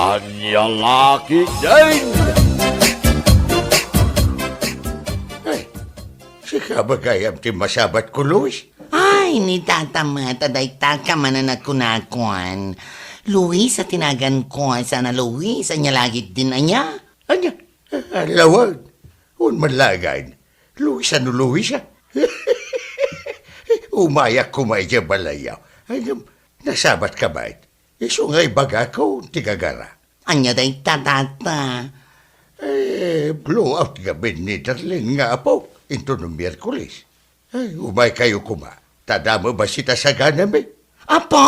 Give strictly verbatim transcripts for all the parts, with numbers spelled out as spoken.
Ania la ketdin? Ay, sika ba gayam ti masabatko, Luis? Ay, ni Tata met, a dayta ka manen a kunakon. Luisa ti naganko, saan a Luis, ania la ketdin ania? Ania? Lawen? Wen man laeng, Luisa no Luisa. Umayak koma idiay balayyo. Ay, ngem, nasabatka met? Isu nga ibagakon ti gagara. Ania dayta, Tata? Eh, blow out ngamin ni Darlene nga apo, inton Miyerkules. Ay, umaykayo koma. Ta adda met bassit a saganami. Apo,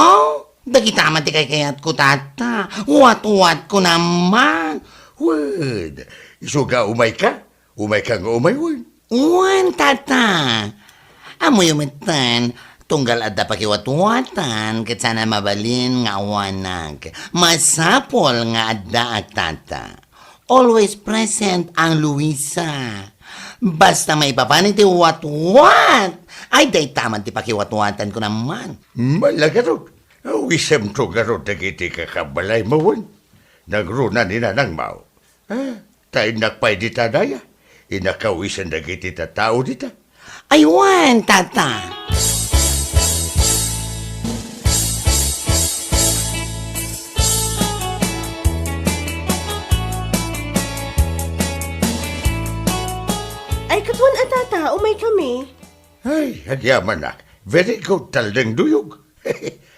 dagita met ti kaykayatko, Tata. Watwatko naman. Wen, isu nga umayka? Umayka nga umay wen? Wen, Tata. Ammoyo metten, tunggal adda pakiwatwatan, ket saan a mabalin nga awanak. Masapul nga addaak, Tata. Always present ang Luisa. Basta maipapan iti watwat, ay dayta met ti pakiwatwatanko naman. Mala ngarud, awisemto ngarud dagiti kakabbalaymo wen? Nangruna ni nanangmo. Ah, ta innak pay dita daya. Innak awisen dagiti tattao dita. Ay wen, Tata. Ay, ket wen a, Tata, umaykami. Ay, agyamanak. Very good, Taldeng Duyog.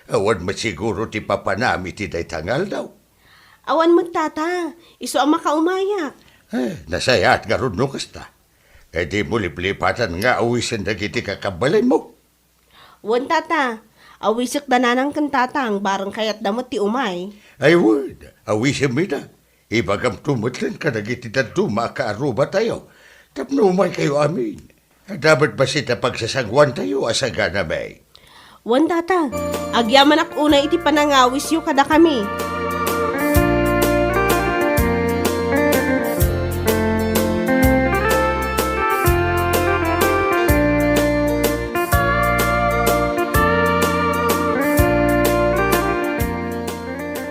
Awan met siguro ti papanam iti dayta nga aldaw. Awan met, Tata. Isu a makaumayak. Eh, nasayaat ngarud no kasta. Eh, dimo liplipatan nga awisen dagiti kakabbalaymo. Wen, Tata. Awisek da nanang ken tatang, bareng kayatda met ti umay. Ay, wen, awisemmi da. Ibagamto metten kadagiti dadduma a kaarrubatayo tapno umaykayo amin. Adda met bassit a pagsasangoantayo a saganami. Wen, Tata, agyamanak unay iti panangawisyo kadakami.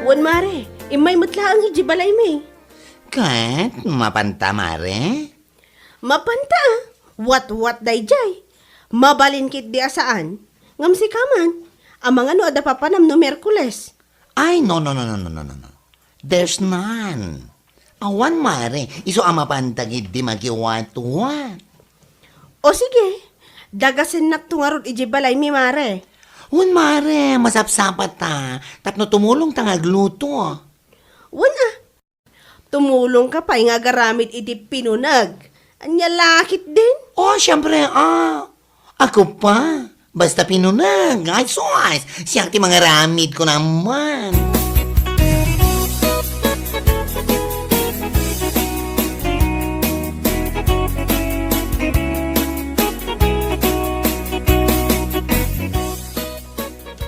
Wen, Mare, immay met laeng idiay balaymi. Ket, mapanta, Mare? Mapanta, a. Watwat daydiay. Mabalin ketdi a saan. Ngem sika man, amangan no adda papanam no Miyerkules? Ay, no, no, no. There's none. Awan, Mare. Isu a mapanta ketdi makiwatwat. O sige, dagasennakto ngarud idiay balaymi, Mare. Wen, Mare, masapsapata. Tapno tumulongta nga agluto. Wen, a. Tumulongka pay nga agaramid iti pinuneg. Ania la ketdin? Oh, siempre, a. Ako pa. Basta pinuneg. Ay, sus! Siak ti mangaramid ko naman.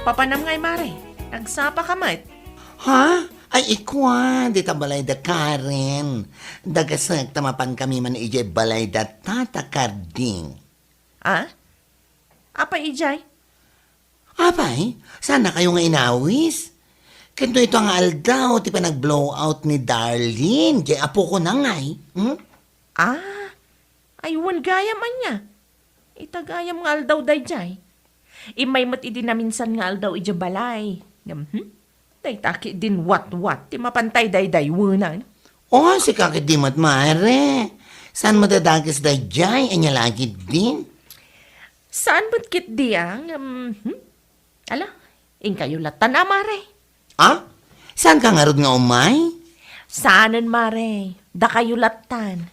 Papanam ngay, Mare. Nagsapa ka met. Ha? Ay, ikua, dita balay da Karen. Dagasek ta mapankami man idiay balay da Tata Carding. Ah? Apay idiay? Apay, saannakayo nga inawis? Ket no ita nga aldaw ti panag-blow out ni Darlene, diay apokon ngay. Hmm? Ah, ay wen gayam ania. Ita gayam nga aldaw daydiay. Immay met idi naminsan nga aldaw idiay balay. Ngem, hmm? Dayta ketdin watwat ti mapantay daydaywenan. Oh, sika ketdi met, Mare. Saan met a dakes daydiay? Ania la ketdin? Saan met ketdi a, ngem, hmm? Ala, inkayo lattan a, Mare. Ah? Saanka ngarud nga umay? Saanen, Mare. Dakayo lattan.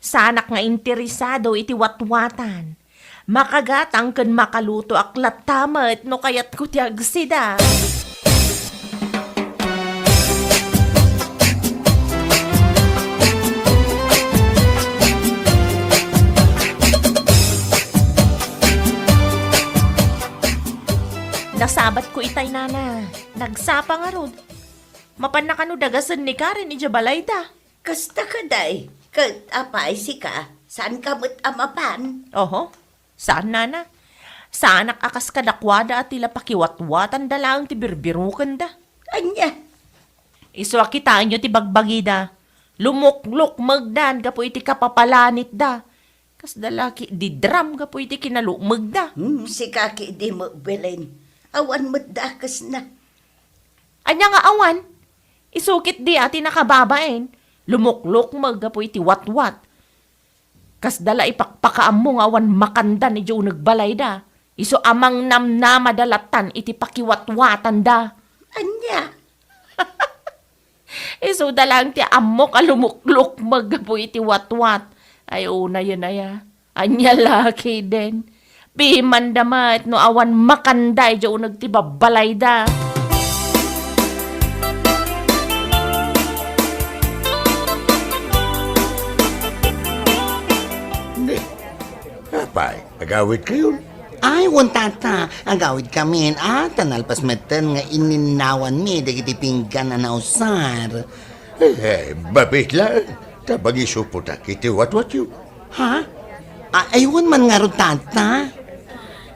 Saanak nga interesado iti watwatan. Makagatang ken makalutoak latta met no kayatko ti agsida. Nasabatko itay, nana. Nagsapa ngarud. Mapanna kano dagasen ni Karen idiay balayda? Kasta kadi, ket apay sika, saanka met a mapan? Oho, saan, nana. Saanak a kas kadakuada a ti la pakiwatwatanda laeng ti birbirokenda. Ania? Isu a kitaenyo ti bagbagida. Lumuklukmegdan gapu iti kapapalanitda. Kasda la ketdi drum gapu iti kinalukmegda. Hmm, sika ketdi met, Belen. Awan met dakesna. Ania nga awan? Isu ketdi a ti nakababain. Lumuklukmeg gapu iti watwat. Kasda la ipakpakaammo nga awan makandan idiay uneg balayda. Isu a mangnamnamada lattan iti pakiwatwatanda. Ania? Isuda laeng ti ammok a lumuklukmeg gapu iti watwat. Ay, unayen aya. Ania la ketdin? Pimanda met no awan makanda idiay uneg ti babbalayda. Apay, agawidkayon? Ay, wen, tata, agawidkamin, a, ta nalpas metten nga inninnawanmi dagiti pinggan a nausar. Eh, eh, mabit laeng, ta mangisupotak iti watwatyo. Ha? A, ay, wen man ngarud, tata.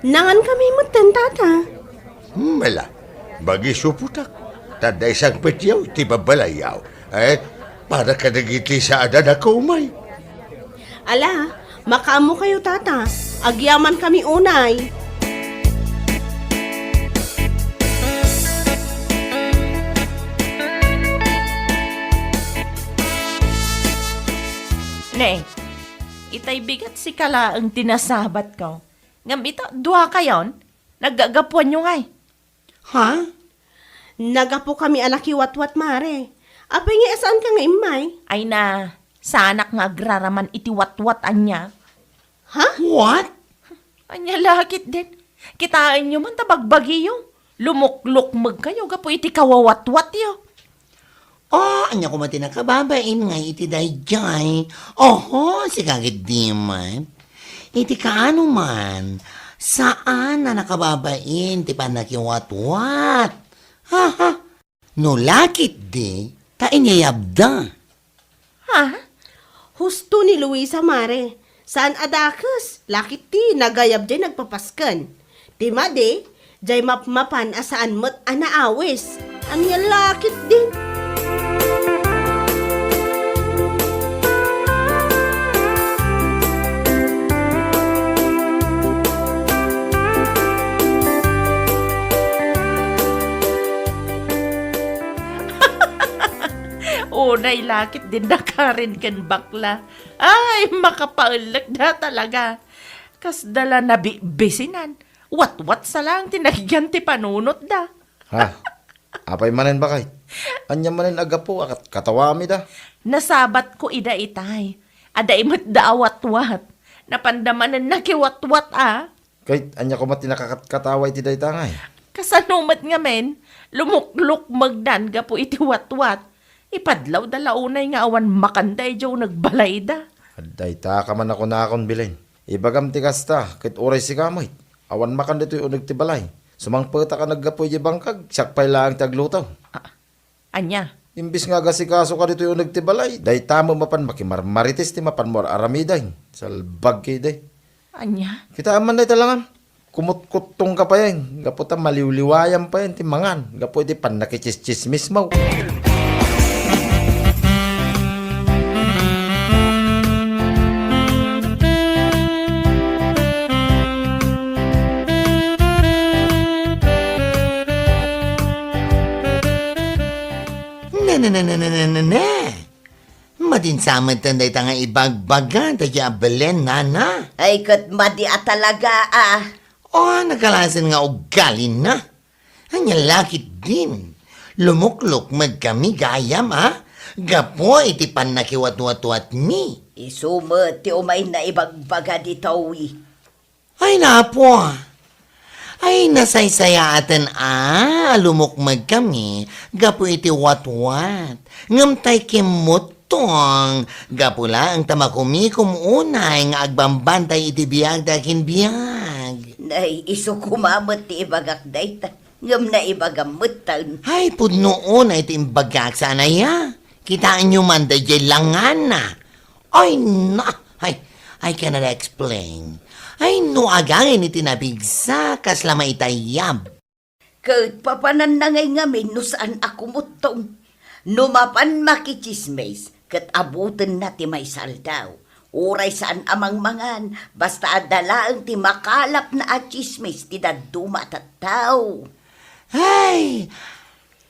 Nangankami metten, tata. Hmm, ala, mangisupotak. Ta adda isangpetyo iti babbalayyo. Eh, para kadagiti saan a nakaumay. Ala, makaammokayo, tata. Agyamankami unay. Ne, itay bigat sika laeng ti nasabatko. Ngem ita, duakayon, naggagapuanyo ngay. Ha? Nagapokami a nakiwatwat, mare. Apay nga saanka nga immay? Ay na, saanak nga agraraman iti watwat ania. Ha? What? Ania la ketdin? Kitaenyo man ta bagbagiyo. Lumuklukmegkayo gapu iti kawawatwatyo. Oh, ania koma ti nakababain ngay iti daydiay? Oho, sika ketdi man. Iti kaano man, saan a nakababain ti pannakiwatwat. Ha, ha. No la ketdi, ta inyayabda. Ha? Husto ni Luisa, mare. Saan a dakes, la ketdi nagayab diay nagpapasken. Ti madi, diay mapmapan a saan met a naawis. Ania la ketdin? Unay la ketdin da Karen ken bakla. Ay, makapaellekda talaga. Kasda la nabibisinan. Watwat sa laeng ti nagyan ti panunotda. Ha? Apay manen, baket? Ania manen a gapu a kat-, katawamida? Nasabatko ida itay. Adda met da a watwat. Napanda manen nakiwatwat a. Ket ania koma ti nakakatkatawa iti dayta ngay? Kasano met ngamin, lumuklukmegdan gapu iti watwat. Ipadlawda la unay nga awan makanda idiay uneg balayda. Adda ita ka man a kunakon, Belen. Ibagam ti kasta, ket uray sika met, awan makan ditoy uneg ti balay. Sumangpetak a naggapu idiay bangkag, siak pay laeng ti agluto. Ah, ania? Imbis nga agasikasoka ditoy uneg ti balay, dayta met mapan makimarmarites ti mapanmo ar-aramiden. Salbag ketdi. Ania? Kitaem man dayta langam. Kumutkuttongka payen, gapu ta maliwliwayam payen ti mangan, gapu iti pannakitsistsismismo. Ne, ne, ne, ne, ne, ne, ne, ne. Madin sa metten dayta nga ibagbaga daydiay a Belen, nana. Ay, ket madi a talaga, a. O, nagkalasen nga ugalina. Ania la ketdin. Lumuklukmegkami gayam, a. Gapu iti pannakiwatwatwatmi. Isu met ti umayna ibagbaga ditoy. Ay, napo. Ay, nasaysayaaten a, a lumukmegkami gapu iti watwat. Ngem tay kimmuttong, gapu laeng ta makumikom unay nga agbambantay iti biagda ken biag. Nay, isu koma met ti ibagak dayta. Ngem naibagam metten. Ay, pudno unay ti imbagak, saan aya? Kitaenyo man daydiay langana. Ay, na! Ay, I cannot explain. Ay, no agangin iti napigsa, kasla maitayab. Ket papananna ngay ngamin no saan a kumuttong. No mapan makitsismis, ket abutenna ti maysa aldaw. Uray saan a mangmangan, basta adda laeng ti makalapna a tsismis ti dadduma a tattao. Ay,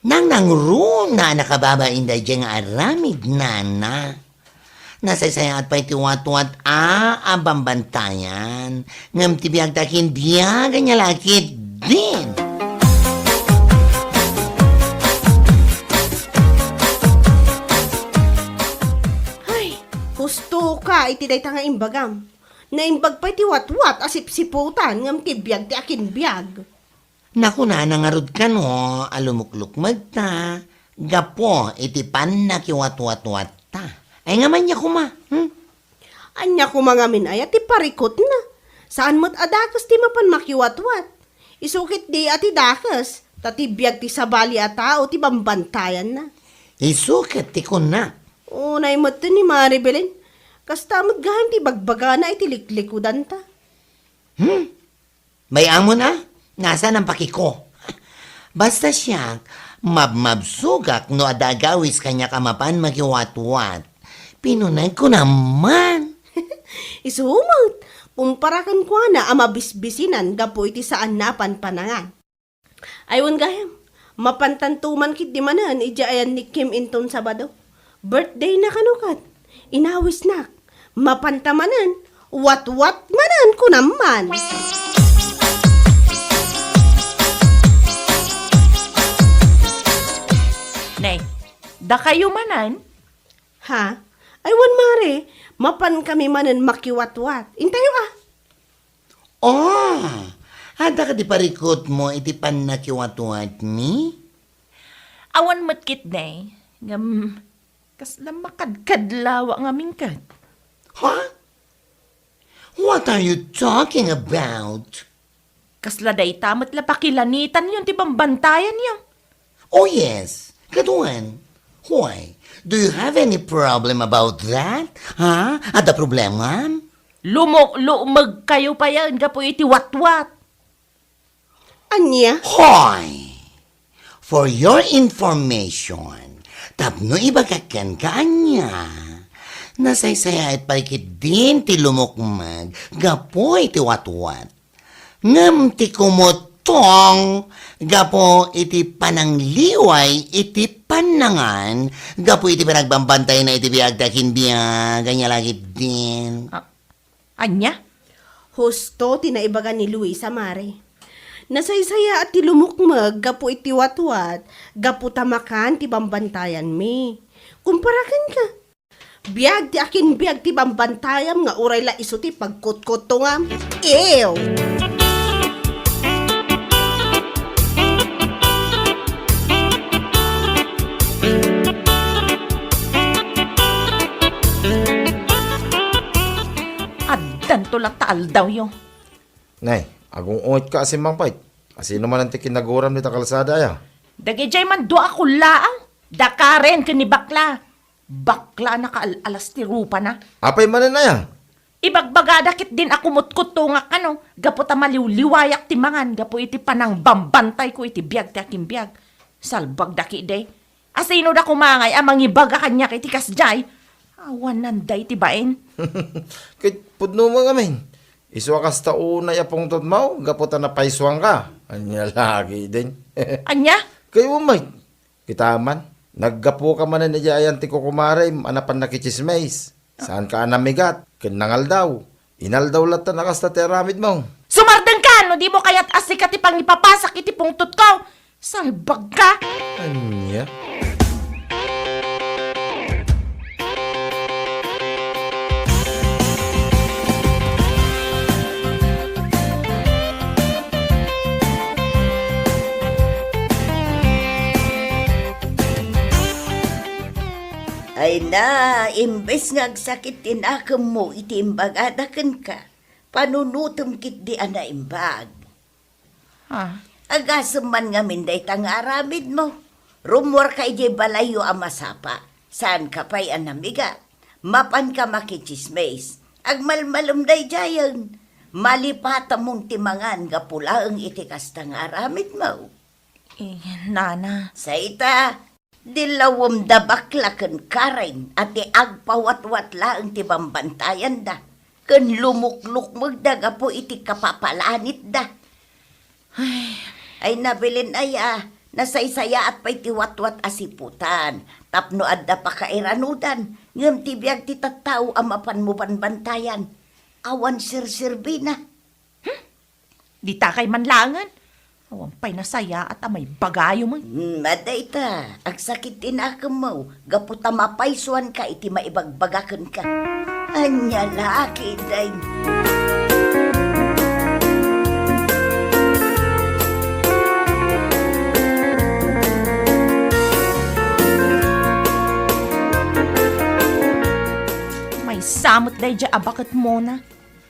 nangnangruna a nakababain daydiay nga aramid, nana. Nasaysayaat pay ti watwat a, a bambantayan, ngem ti biag ti akinbiag ania la ketdin. Ay, husto ka iti dayta nga imbagam. Naimbag pay ti watwat a sipsiputan ngem ti biag ti akinbiag. Nakunana ngarud kano a lumuklukmegta gapu iti pannakiwatwatwatta. Ay nga ania koma, hmm? Ania koma ngamin aya ti parikutna? Saan met a dakes ti mapan makiwatwat. Isu ketdi a ti dakes, ta ti biag ti sabali a tao ti bambantayanna. Isu ket ti kunna. Unay met ni Mari Belen. Kasta met gayam ti bagbagana iti liklikudanta. Hmm? Bay-amon a, nasaan a pakiko? Basta siak, mabmabsogak no adda agawis kaniak a mapan makiwatwat. Pinunegko naman. Isu met, kumpara kenkuana a mabisbisinan gapu iti saanna a panpanangan. Ay wen gayam, mapantanto man ketdi manen idiay ayan ni Kim inton Sabado. Birthdayna kano ket, inawisnak. Mapanta manen, watwat manen kunam man. Nay, dakayo manen? Ha? Ay wen, Mare, mapan kami manen makiwatwat. Intayo a. Oh, adda kadi parikutmo iti pannakiwatwatmi? Awan met ketdi, ngem kasla makadkadlawa ngamin ket. Ha? What are you talking about? Kasla dayta met la pakilanitanyo ti bambantayanyo. Oh yes, kaduan. Why? Do you have any problem about that? Ha? Adda problemam? Lumuklummegkayo payen gapu iti watwat. Ania? Hoy! For your information, tapno ibagak kenka ania, nasaysayaat pay ketdin ti lumukmeg gapu iti watwat. Ngem ti kumutong gapu iti panangliway iti pannangan, gapu iti panagbambantayanna iti biag ti akinbiag, ania la ketdin. A-, ania? Husto ti naibaga ni Luisa, Mare. Nasaysayaat ti lumukmeg gapu iti watwat, gapu ta makan ti bambantayanmi. Kumpara kenka, biag ti akinbiag ti bambantayam nga uray la isu ti pagkutkuttongam. Ew! Addanto latta aldawyo. Nay, agung-ungetka a simmangpet. Asino manen ti kinaguram dita kalsada aya? Dagidiay man dua a kullaang. Da Karen ken ni Bakla. Bakla a nakaal-alas ti rupana. Apay manen aya? Ibagbagada ketdin a kumutkuttongak kano, gapu ta maliwliwayak ti mangan gapu iti panangbambantayko iti biag ti akinbiag. Salbagda ketdi. Asino da koma ngay a mangibaga kaniak iti kasdiay? Awanan dayta bain. Ket pudno met ngamin. Isu a kasta unay a pungtotmo, gapu ta napaysuanka. Ania la ketdin? Ania? Kayatmo met. Kita man, naggapuka manen idiay ayan ti kukumarem a napan nakitsismis. Saanka a namigat ken nangaldaw. Inaldaw latta a kasta ti aramidmo. Sumardengka no dimo kayat a sika ti pangipapasak iti pungtotko. Salbagka! Ania? Ay na, imbes nga agsakit ti nakemmo iti imbagada kenka, panunotem ketdi a naimbag. Ah. Agasem man ngamin dayta nga aramidmo. Rummuarka idiay balayyo a masapa. Saanka pay a namigat. Mapanka makitsismis. Agmalmalem daydiayen. Malipatamon ti mangan gapu laeng iti kasta nga aramidmo. Eh, nana. Sayta, Di lawem da bakla ken kareng a ti agpawatwat laeng ti bambantayanda, ken lumuklukmegda gapu iti kapapalanitda. Ay, ay, nabilin aya, nasaysayaat pay ti watwat a siputan, tapno adda pakairanudan, ngem ti biag ti tattao a mapan mo banbantayan, awan serserbina. Hmm? Dita kay man laengen? Awan pay nasayaat a maibagayo met. Hmm, adda ita, agsakit ti nakemmo, gapu ta mapaysuanka iti maibagbaga kenka. Ania la, kiday. Maysa met daydiay a baket, Mona.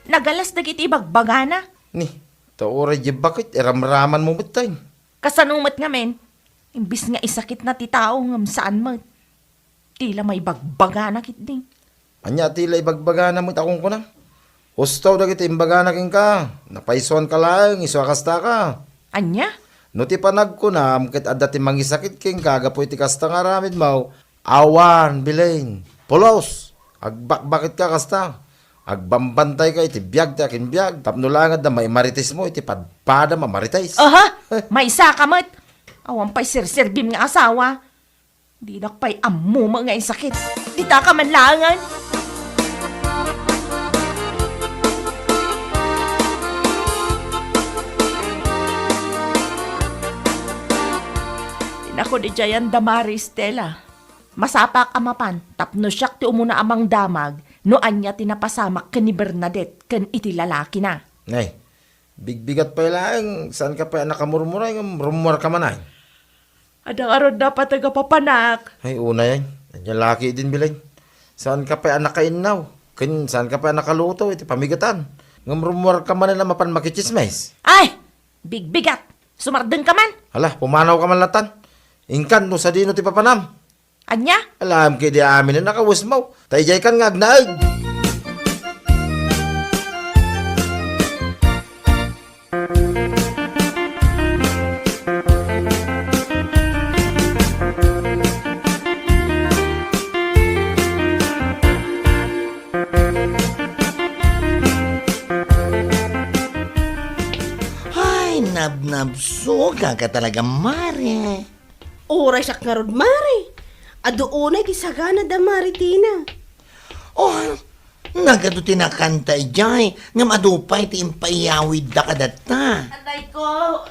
Nagalas dagiti ibagbagana. Ni, ta uray di baket, iramraman mo met tay. Kasano met ngamin? Imbis nga isakitna ti tao, ngem saan met. Ti la maibagbagana ketdi. Ania ti la ibagbagana met a kunkunam? Husto dagiti imbagana kenka, napaysuanka laeng, isu a kastaka. Ania? No ti panagkunam ket adda ti mangisakit kenka gapu iti kasta nga aramidmo, awan, Belen. Pulos! Agbakbaketka kasta. Agbambantayka iti biag ti akinbiag, tapno laeng adda maimaritismo iti padpadam a marites. Aha! Eh. Maysaka met! Awan pay serserbim nga asawa. Dinak pay ammo met nga insakit. Ditaka man laengen. Inako di jayan da Mari Stella. Masapak a mapan tapno siak ti umuna a mangdamag no ania ti napasamak ken ni Bernadette ken iti lalakina. Nay, bigbigat pay laeng, saanka pay a nakamurmuray ngem rummuarka manen. Adda ngarud napateg a papanak. Ay, unay, ay. Ania la ketdin, Belen. Saanka pay a nakainnaw, ken saanka pay a nakaluto iti pamigatan. Ngem rummuarka manen a mapan makitsismis. Ay! Bigbigat! Sumardengka man! Hala, pumanawka man latan. Inkan no sadino ti papanam. Ania? Alam ketdi amin a nakawesmo. Ta idiaykan nga agnaed. Ay, nabnabsogak talaga, Mare. Uray siak ngarud, Mare. Adu unay ti sagana da Mare Tina. Oh, nagadu ti nakanta idiay, ngem adu pay ti impaiyawidda kadatta. Anay ko!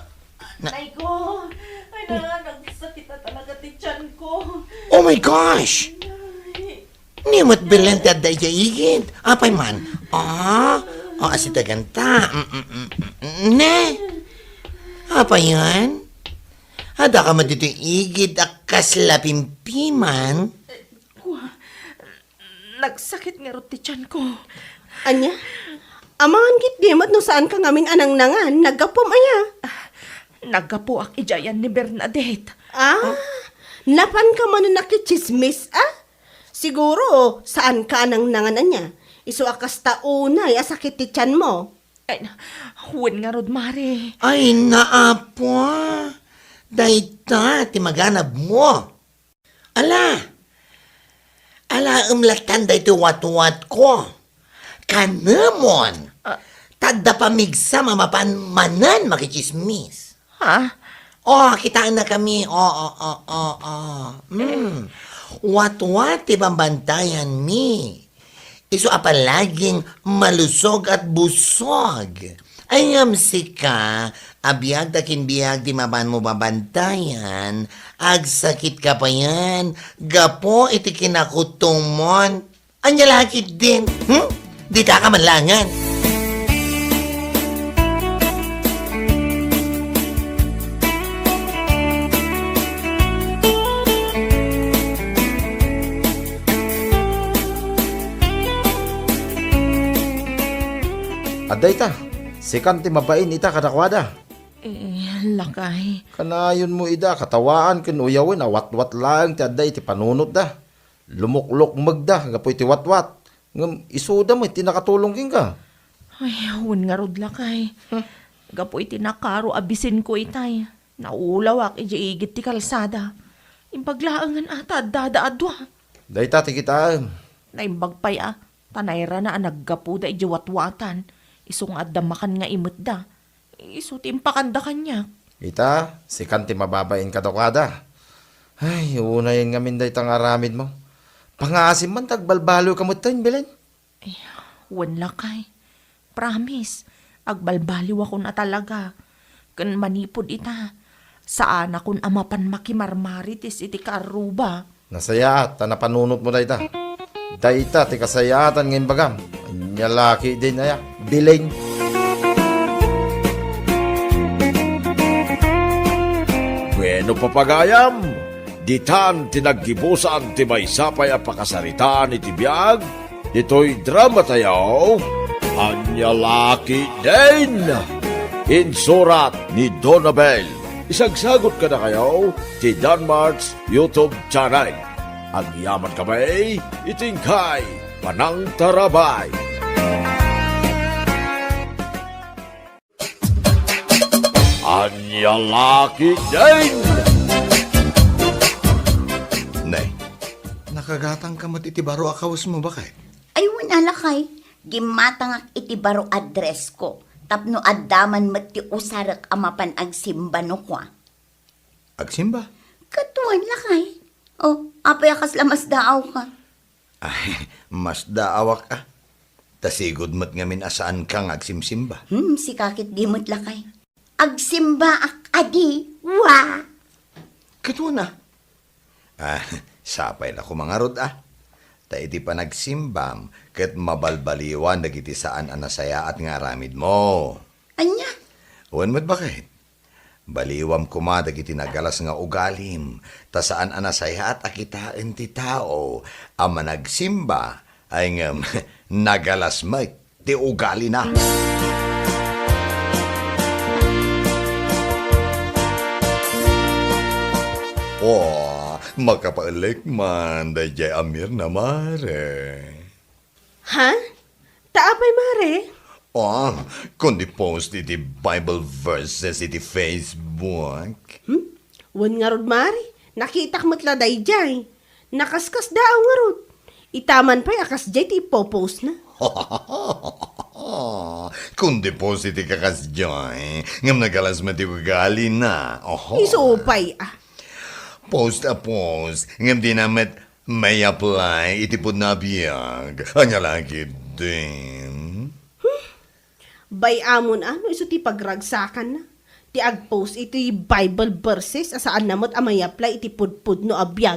Na- Anay ko! Ay, na, nagsakit na talaga ti tiyan ko. Oh my gosh! Ay. Ni met Belen ti adda idiay igid. Apay man? Ah, oh, asitaganta. Mm, mm, mm, mm. Ne? Apay yan? Adda ka met ditoy igid a kasla pimpiman? Kua, nagsakit ngarud ti tiyan ko. Ania? Amangan ketdi met no saanka ngamin a nangnangan, naggapuam aya? Ah, naggapuak idiayan ni Bernadette. Ah, napanka manen a kitsismis, ah? Siguro, saanka a nangnangan ania? Isu a kasta unay a sakit ti tiyanmo. Ay, wen ngarud, Mare. Ay, naapo. Dayta ti maganabmo. Ala! Alaem latan daytoy watwatko. Kanemon! Ah. Ta adda pamigsam a mapan manen makitsismis. Ha? Oh, kitaennakami. Oh, oh, oh, oh, oh. Mm. Watwat ti bambantayanmi. Isu a palaging malusog at busog. Ay ngem sika, a biag ta kinbiag ti mapanmo babantayan, agsakitka payen gapu iti kinakutomon. Ania la ketdin? Hmm? Ditaka man laengen. Adda ita, sikan ti mabain ita kadakuada. Eh, lakay. Kanayonmo ida katawaan ken uyawen a watwat laeng ti adda iti panunotda. Lumuklukmegda gapu iti watwat, ngem isuda met ti nakatulong kenka. Ay, wen ngarud, lakay. Hmm. Gapu iti nakaro a bisinko itay, naulawak idiay igid ti kalsada. Imbag laengen a ta addada a dua. Dayta ti kitaem. Naimbag pay a, ta nairana a naggapuda idiay watwatan, isu nga adda makan nga imetda. Isu ti impakanda kaniak. Ita, sikan ti mababain kadakuada. Ay, unayen ngamin dayta nga aramidmo. Pangaasim man ta agbalbaliwka metten, Belen. Ay, wen lakay. Promise, agbalbaliwakon a talaga. Ken manipud ita, saanakon a mapan makimarmarites iti kaarruba. Nasayaat ta napanunotmo dayta. Dayta ti kasayaatan nga imbagam. Ania la ketdin aya, Belen. Bueno, papagayam, ditan ti naggibusan ti maysa pay a pakasaritaan iti biag ditoy dramatayo, Ania la ketdin. Insurat ni Donabel. Isagsagut kadakayo ti Danmart's YouTube channel. Agyaman kami iti inkay panangtarabay. Ania la ketdin. Ne, nakagatangka met iti baro a kawesmo, baket? Ay, wen a lakay, gimmatangak iti baro addressko tapno adda man met ti usarek a mapan agsimba no kua. Agsimba? Ket wen lakay. O, apay a kasla masdaawka? Ay, masdaawak a. Ta sigud met ngamin a saanka nga agsimsimba. Hmm, sika ketdi met lakay. Agsimbaak a di, wa! Ket wen a. Ah, sapay la koma ngarud a. Ta iti panagsimbam, ket mabalbaliwan dagiti saan a nasayaat nga aramidmo. Ania? Wen met baket. Baliwam koma dagiti nagalas nga ugalim, ta saan a nasayaat a kitaen ti tao a managsimba ay ngem nagalas met ti ugalina. O, makapaelek man daydiay a Mirna, mare. Ha? Ta apay, mare? Ah, kundi post iti Bible verses iti Facebook. Hmm? Wen ngarud, mare. Nakitak met la daydiay. Nakaskasdaaw ngarud. Ita man pay a kasdiay ti ipopost na. Kundi post iti kakasdiay, ngem nagalas met ti ugalina. Oho. Isu pay, ah. Post a post, ngem dina met may-apply iti pudno a biag. Ania la ketdin? Bay-amon a no isu ti pagragsakanna ti agpost iti Bible verses a saanna met a may-apply iti pudpudno a biag.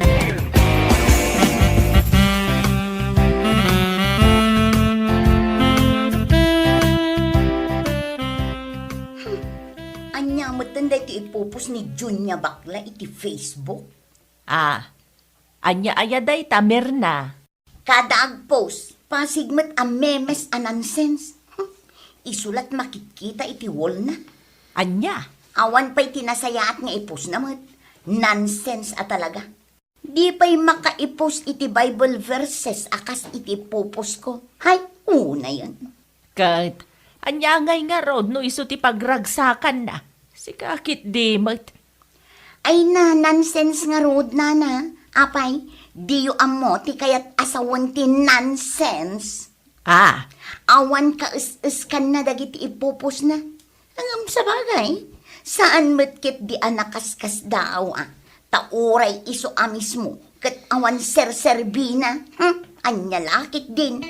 Ania metten daytoy ipopost ni Junia bakla iti Facebook? Ah, ania aya dayta, Mirna? Kada agpost, pasig met a memes a nonsense. Hmm, isu la ti makitkita iti wall na. Ania? Awan pay ti nasayaat nga ipost na met. Nonsense a talaga. Di pay makaipost iti Bible verses a kas iti ipopost ko. Hay, unayen. Ket, ania ngay ngarud no isu ti pagragsakanna? Sika ketdi met. Ay na, nonsense ngarud, nana. Apay, diyo ammo ti kayat a sawen ti nonsense? Ah. Awan kaes-eskanna dagiti ipopost na. Ngem sabagay, saan met ketdi a nakaskasdaaw a, ta uray isu a mismo ket awan serserbina. Hmm? Ania la ketdin?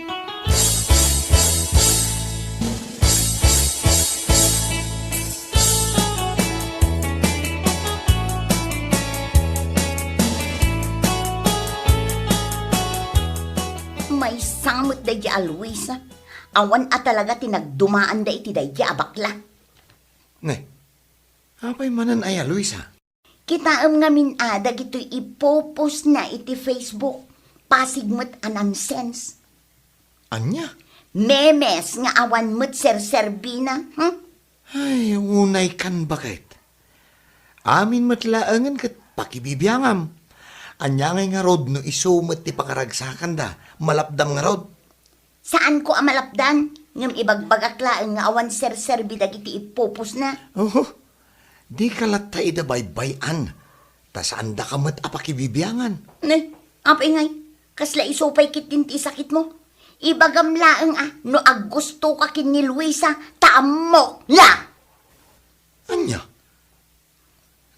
Maysa met daydiay a Luisa. Awan a talaga ti nagdumaanda iti daydiay a bakla. Ne, apay manen aya, Luisa? Kitaem ngamin a dagitoy ipopost na iti Facebook. Pasig met a nonsense. Ania? Memes nga awan met serserbina, hmm? Ay, unay kan baket. Amin met laengen ket pakibibiangam. Ania ngay ngarud no isu met ti pakaragsakanda, malapdam ngarud? Saanko a malapdan, ngem ibagbagak laeng nga awan serserbi dagiti ipopost na. Oho, dika latta ida baybay-an. Ta saandaka met a pakibibiangan. Ne, apay ngay, kasla isu pay ketdin ti isakitmo? Ibagam laeng a no aggustoka ken ni Luisa, ta ammok la! Ania?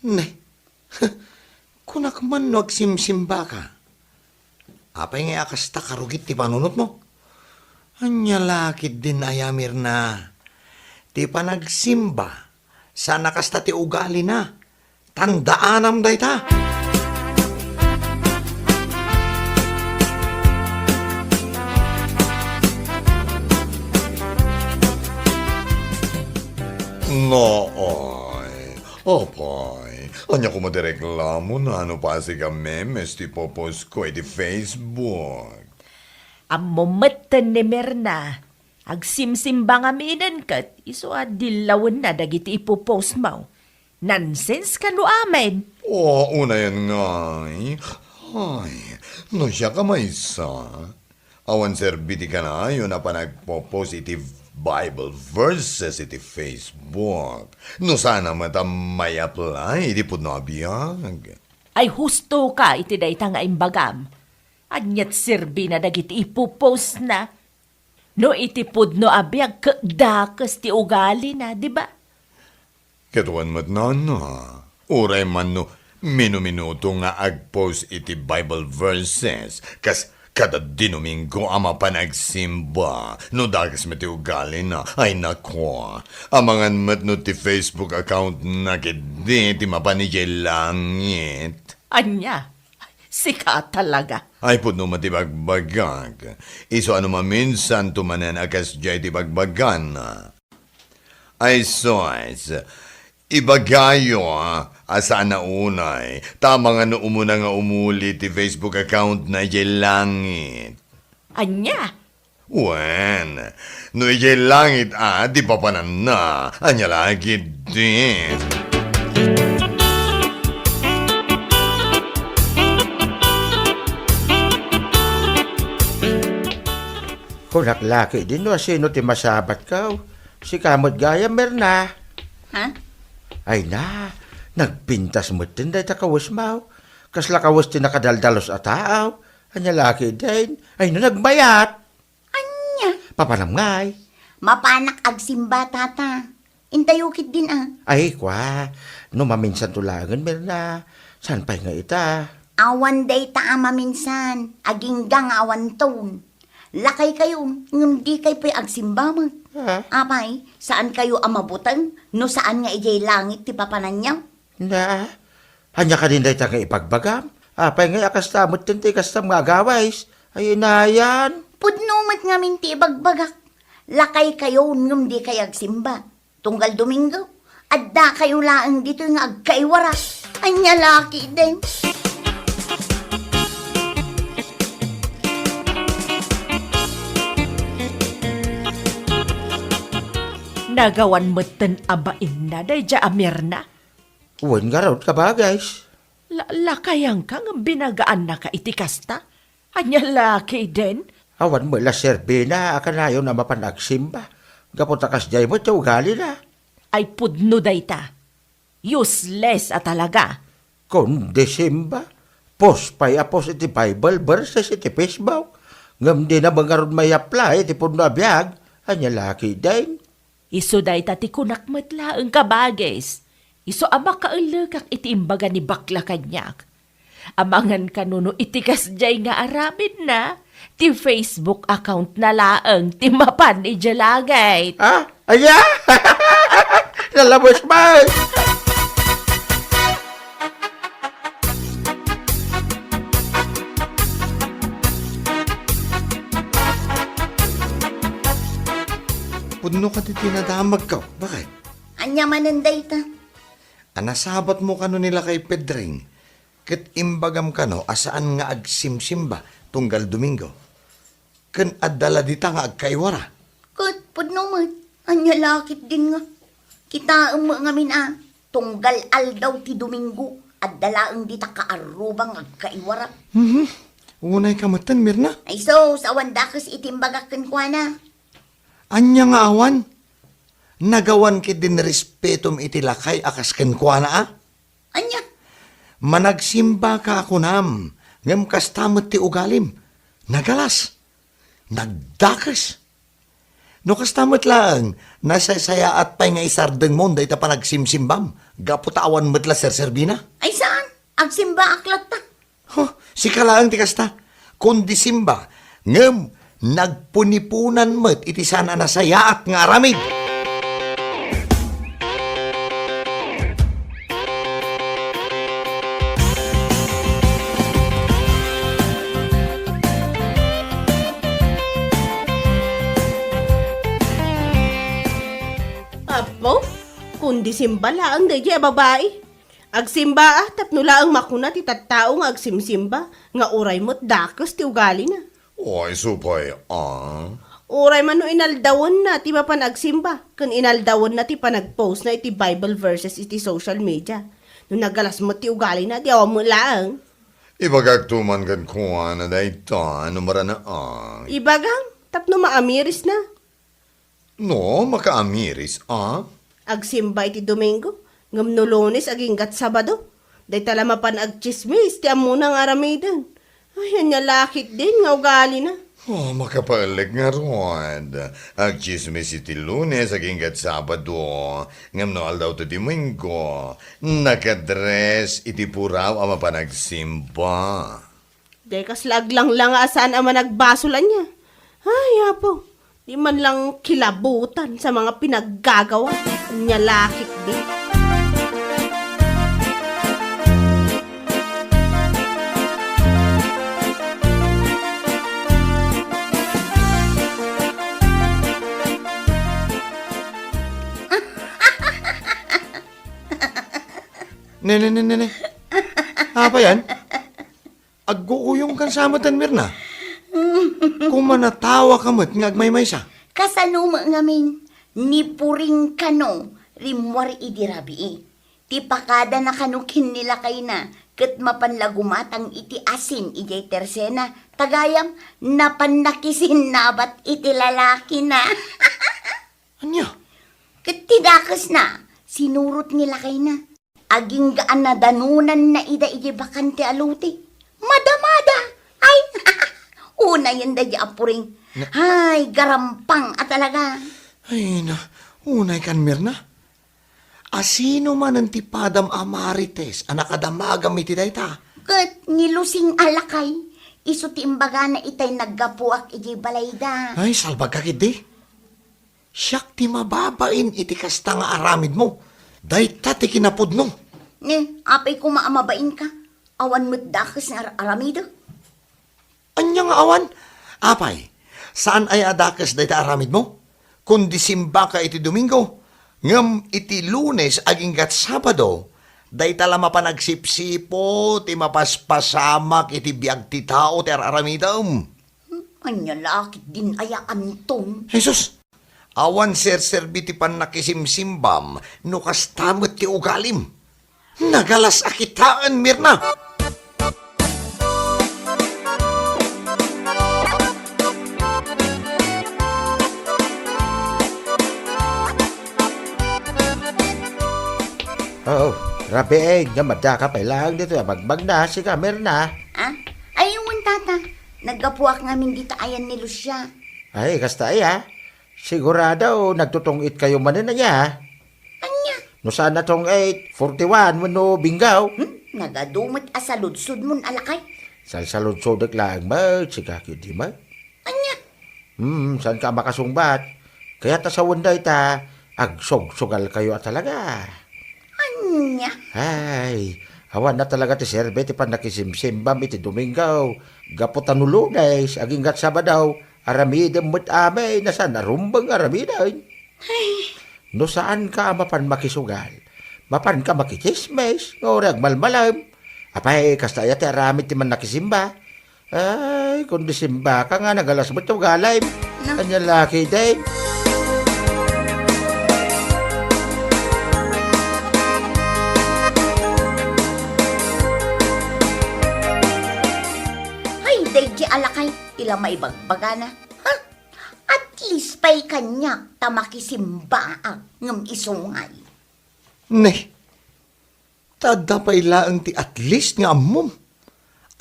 Ne, kunak man no agsimsimbaka. Apay ngay a kasta karugit ti panunotmo? Ania la ketdin aya, Mirna? Ti panagsimba, saan a kasta ti ugalina. Tandaanam dayta. Naay, apay, ania koma ti reklamona no pasig a memes ti ipopostko iti Facebook? Ammom metten ni Mirna, agsimsimba ngaminen ket isu a dillawenna dagiti ipopostmo. Nonsense kano amin. O, unayen ngay. Ay, no siak a maysa, awan serbi ti kanayon a panagpo-post iti Bible verses iti Facebook. No saan a met a may-apply iti pudno a biag. Ay, husto ka iti dayta nga imbagam. Aniat serbina dagiti ipopostna? No iti pudno a biag ket dakes ti ugalina, di ba? Ket wen met, Nana, uray man no minuminuto nga agpost iti Bible verses, kas kada Domingo a mapan agsimba, no dakes met ti ugalina, ay nako, amangan met no ti Facebook account na ketdi ti mapan idiay langit. Ania? Sika talaga. Ay, pudno met ti bagbagak. Isu a no maminsanto manen a kasdiay ti bagbagana. Ay, sus, ibagayo a saan a unay, ta amangan no umuna nga umuli ti Facebook account na idiay langit. Ania? Wen, no idiay langit a ti papananna, ania la ketdi? Kunak la ketdin no asino ti masabatko. Sika met gayam, Mirna. Ha? Ay na, nagpintas metten dayta kawesmo. Kasla kawes ti nakadaldalus a tao. Ania la ketdin? Ay na, nagmayat. Ania? Papanam ngay? Mapanak agsimba, tata. Intayo ketdin a. Ay, kua, no maminsanto laengen, Mirna, saan pay nga ita? Awan dayta a maminsan, agingga nga awanton. Lakaykayo, ngem dikay pay agsimba met. Ah? Apay, saankayo a mabuteng no saan nga idiay langit ti papananyo? Na, ania kadin dayta nga ibagbagam? Apay ngay a kasta metten ti kastam nga agawis? Ay, inayan. Pudno met ngamin ti ibagbagak. Lakaykayo ngem dikay agsimba. Tunggal Domingo, addakayo laeng ditoy nga agkaiwara. Ania la ketdin? Nagawan metten a bainna daydiay a Mirna. Wen ngarud, kabagis. La-, lakayanka ngem binagaannaka iti kasta? Ania la ketdin? Awan met la serbina a kanayon a mapan agsimba, gapu ta kasdiay met ti ugalina. Ay pudno dayta. Useless a talaga. Kundi simba, post pay a post iti Bible verses iti Facebook, ngem dina met ngarud may-apply iti pudno a biag. Ania la ketdin? Isu dayta ti kunak met laeng, kabagis. Isu a makaellekak iti imbaga ni bakla kaniak. Amangan kano no iti kasdiay nga aramidna, ti Facebook account na laeng ti mapan idiay langit. Ah, aya? Nalabos man! Pudno kadi ti nadamagko. Bakit? Ania manen dayta? A nasabatmo kano ni lakay Pedring, ket imbagam kano a saan nga agsimsimba tunggal Domingo. Ken adda la dita nga agkaiwara. Ket pudno met, ania la ketdin nga? Kitaem met ngamin a, tunggal aldaw ti Domingo, adda laeng dita kaarruba nga agkaiwara. Mhm. Unayka metten, Mirna? Ay sus, awan dakes iti imbagak kenkuana. Ania nga awan? Nagawan ketdin respetom iti lakay a kas kenkuana a? Ania? Managsimbaka a kunam, ngem kasta met ti ugalim. Nagalas. Nagdakes. No kasta met laeng, nasaysayaat pay nga isardengmon dayta panagsimsimbam, gapu ta awan met la serserbina. Ay saan, agsimbaak latta. Huh, sika laeng ti kasta. Kundi simba, ngem nagpuniponan met iti saan a nasayaat nga aramid. Apo, kundi simba laeng daydiay a babai. Agsimba a, tapno laeng makuna ti tattao nga agsimsimba, nga uray met dakes ti ugalina. Ay, supay, ah. Uray man no inaldawanna ti mapan agsimba, ken inaldawanna ti panagpostna iti Bible verses iti social media. No nagalas met ti ugalina, di awan met laeng. Ibagakto man kenkuana dayta, no maranaak. Ibagam, tapno maamirisna. No, makaamiris, a? Agsimba iti Domingo, ngem no Lunes aginggat Sabado, dayta la mapan agtsismis ti ammona nga aramiden. Ay, ania la ketdin nga ugalina. Oh, makapaelek ngarud. Agtsismis iti Lunes aginggat Sabado, ngem no aldaw ti Domingo, nakadres iti puraw a mapan agsimba. Dayta kasla aglanglang a saan a managbasol ania. Ay, Apo, di man lang kilabutan sa mga pinaggagawa. Ania la ketdi. Ne, ne, ne, ne, ne. Apa yan? Agguuyongkan sa matan, Mirna. Kumanatawaka met nga agmaymaysa. Kasano met ngamin, ni Puring kano rimmuar idi rabii. Ti pakadana kano ken ni lakayna, ket mapan la gumatang iti asin idiay tersena, ta gayam, napan nakisinnabat iti lalakina. Ania? Ket ti dakesna, sinurot ni lakayna. Agingga a nadanonanna ida idiay bakante a lote. Madamada! Ay, unayen daydi a Puring. Na- Ay, garampang a talaga. Ay, na, unay kan Mirna. Asino manen ti padam a marites a nakadamagam iti dayta? Ket ni Lusing a lakay, isu ti imbagana itay naggapuak idiay balayda. Ay, salbagka ketdi. Siak ti mababain iti kasta nga aramidmo. Dayta ti kinapudno. Ne, apay koma a mabainka? Awan met dakes nga ar-, aramidek. Ania nga awan? Apay, saan aya a dakes dayta aramidmo? Kundi simbaka iti Domingo, ngem iti Lunes aginggat Sabado, dayta la mapan agsipsipo ti mapaspasamak iti biag ti tao ti ar-aramidem. Hmm, ania la ketdin aya, Anton? Jesus! Awan serserbi ti pannakisimsimbam no kasta met ti ugalim. Nagalas a kitaen, Mirna! Oo, rabii, nga madaka pay laeng ditoy a bagbagna, sika, Mirna. Ah? Ay, wen, tata. Naggapuak ngamin dita ayan ni Lucia. Ay, kasta aya. Sigurado, nagtutong-itkayo manen aya. Ania? No saan a tong-it, forty-one wenno Bingaw. Hmm? Nagadu met a saludsodmon a lakay. Salsaludsodek laeng met, sika ketdi met. Ania? Hmm, saanka a makasungbat. Kayat a sawen dayta, agsugsugalkayo a talaga. Ania? Ay, awan a talaga ti serbi ti pannakisimsimbam iti Domingo. Gapu ta no Lunes, aginggat Sabado, aramidem met amin a saan a rumbeng nga aramiden. Ay. No saanka a mapan makisugal, mapanka makitsismis, nga uray agmalmalem. Apay, kasta aya ti aramid ti mannakisimba? Ay, kundi simbaka nga nagalas met ti ugalim. No. Ania la ketdin? Ay, daydi a lakay, ti la maibagbagana. Ha? At least pay kaniak ta makisimbaak ngem isu ngay. Ne, Ta adda pay laeng ti at least nga ammom.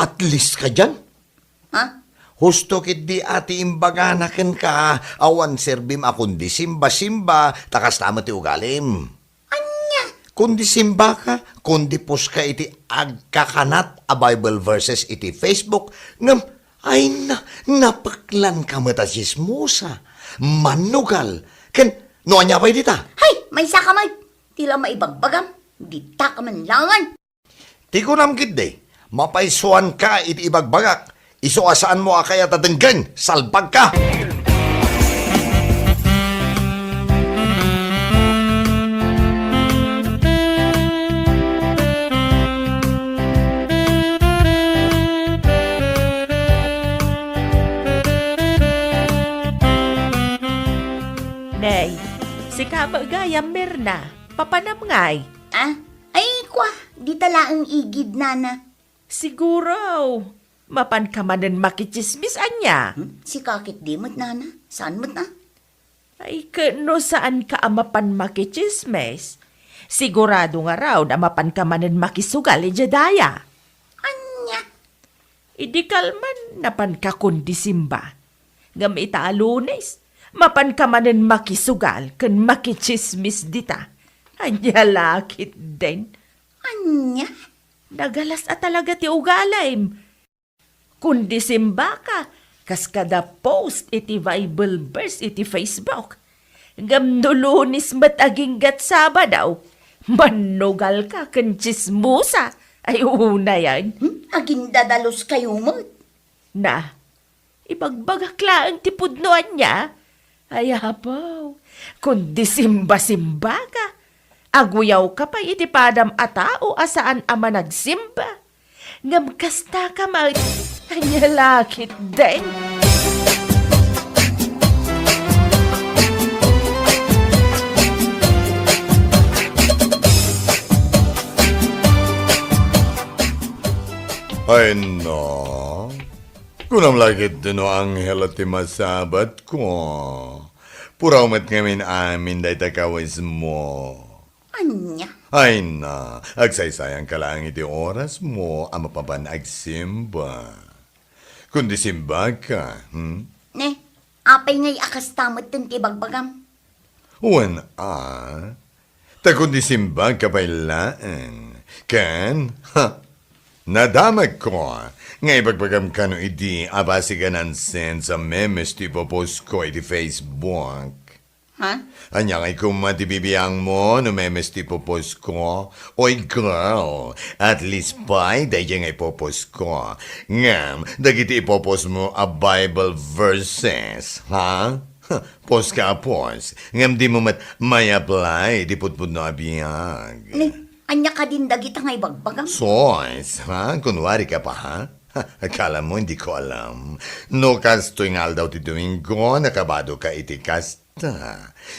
At least kadian. Ha? Husto ketdi a ti imbagana kenka, awan serbim a kundi simba-simba, ta kasta met ti ugalim. Ania? Kundi simbaka, kundi poska iti agkakanat a Bible verses iti Facebook, ngem, ay na, napeklanka met a tsismosa, manugal, ken no ania pay dita? Hay, maysaka met! Ti la maibagbagam, dita ka man laengen. Ti kunam ketdi, mapaisuanka iti ibagbagak, isu a saanmo a kayat a denggen, salbagka! Nay, sika met gayam, Mirna. Papanam ngay? Ah? Ay, kwa, dita laeng igid, nana. Siguro, mapanka manen makitsismis ania? Hmm? Sika ketdi met, nana? Saan met, ah? Ay, ket no saanka a mapan makitsismis, sigurado ngarud a mapanka manen makisugal idiay daya. Ania? Idi kalman, napanka kundi simba. Ngem ita a Lunes, mapanka manen makisugal ken makitsismis dita. Ania la ketdin? Ania? Nagalas a talaga ti ugalim. Kundi simbaka, kas kada post iti Bible verse iti Facebook. Ngem no Lunes met aginggat Sabado, mannugalka ken tsismosa. Ay, unayen. Hmm? Agindadalos kayo met. Na, ibagbagak laeng ti pudno ania? Ay, apo, kundi simba-simbaka. Aguyawka pay iti padam a tao a saan a managsimba. Ngem kastaka met, ania la ketdin? Ay, no. Kunam la ketdi no anghel ti masabatko. Puraw met ngamin amin dayta kawismo. Ania? Ay na, agsaysayanka laeng iti orasmo a mapapan agsimba. Kundi simbaka, hmm? Ne, apay ngay a kasta metten ti ibagbagam? Wen a, ta kundi simbagka pay laeng. Ken, ha, nadamagko nga ibagbagam kano idi a basig a nonsense a memes ti ipopost ko iti Facebook. Ha? Ania ngay koma ti bibiangmo no memes ti ipopost ko? Oy, girl, at least pay daydiay nga ipopost ko. Ngem, dagiti ipopost mo a Bible verses, ha? Post ka a post, ngem dimo met may-apply ti pudpudno a biag. Ni, ania kadin dagita nga ibagbagam? Sos, ha? Kunwari ka pa, ha? Ha, akala mo hindi ko alam? No kastoy nga aldaw ti Domingo, nakabado ka iti kasta.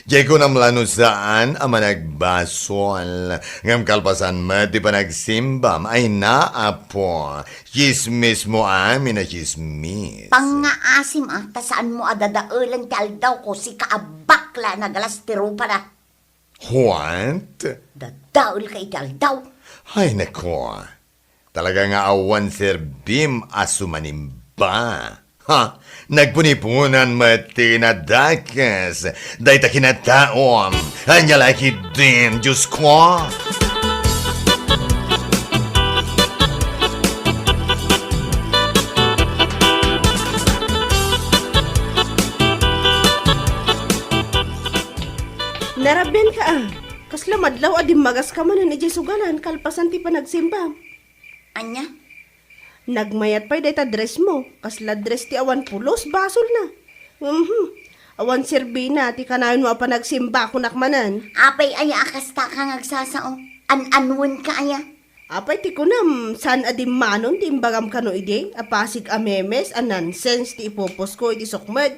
Diay kunam la no saan a managbasol. Ngem kalpasan met ti panagsembam, ay na, Apo, tsismis mo amin a tsismis. Pangngaasim, a, ta saan mo a dadaelen ti aldaw ko, sika a bakla a nagalas ti rupada. What? Dadaelka iti aldaw. Ay, nako. Talaga nga awan serbim a sumanimba. Ha? Nagpuniponan met ti nadakes dayta kinataom. Ania la ketdin, Diosko? Narabianka, a. Kasla madlaw a dimmagas ka manen idiay sugalan kalpasan ti panagsimbam. Ania? Nagmayat pay dayta dress mo. Kasla dress ti awan pulos, basolna. Mhm. Awan serbina ti kanayon mo a panagsimba, kunak manen. Apay aya a kasta ka nga agsasao? An-anuenka aya? Apay ti kunam, saan a dimmanon ti imbagam kano idi? A pasig a memes, a nonsense ti ipopost ko iti sukmed.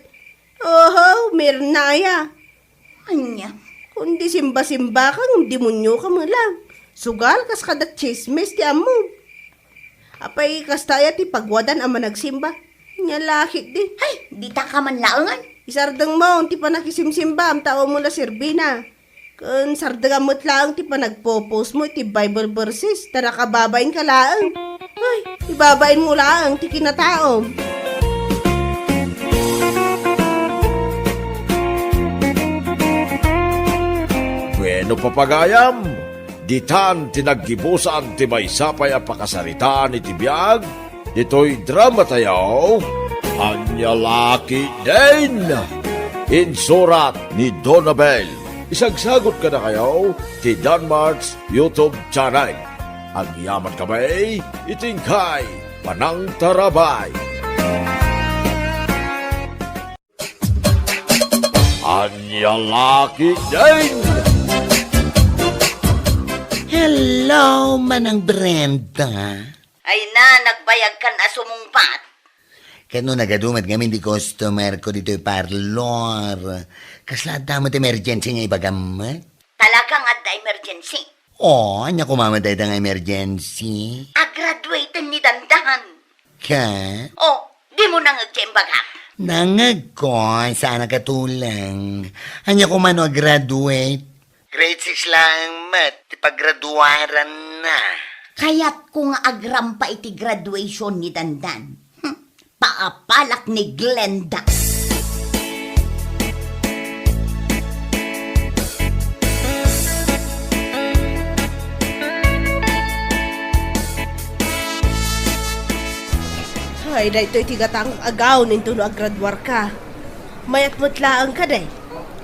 Oho, Mirna aya. Ania? Kundi simba-simba ka, ngem demonio ka met lang. Sugal kas kada tsismis ti ammom. Apay kasta aya ti pagwadan a managsimba? Nia la ketdi. Hay, dita ka man laengen. Isardengmo ti panakisimsimbam, ta awan mo la serbina. Ken sardengam met laeng ti panagpo-post mo iti Bible verses, ta nakababain ka laeng. Ay, ibabain mo laeng ti kinataom. Bueno, papagayam, ditan ti naggibusan ti maysa pay a pakasaritaan iti biag ditoy dramatayo, Ania La Ketdin. Insurat ni Donabel. Isagsagot kadakayo ti Danmart's YouTube channel. Agyaman kami iti inkay panangtarabay. Ania La Ketdin! Hello, Manang Brenda. Ay na, nagbayag kan a sumungbat. Ket no nagadu met ngamin ti customer ko ditoy parlor, kasla adda met emergency nga ibagam met? Talagang adda emergency? O, ania koma met dayta nga emergency? Agraduaten ni Dandan. Ka? O, dimo nangeg ti imbagak? Nangegko, saan a katuleng. Ania koma no agraduate? Grade six laeng met ti paggraduaranna. Kayatko nga agrampa iti graduation ni Dandan. Hmm, paapalak ni Glenda. Ay, daytoy ti gatang a gown intono agraduarka. Mayat met laeng kadi.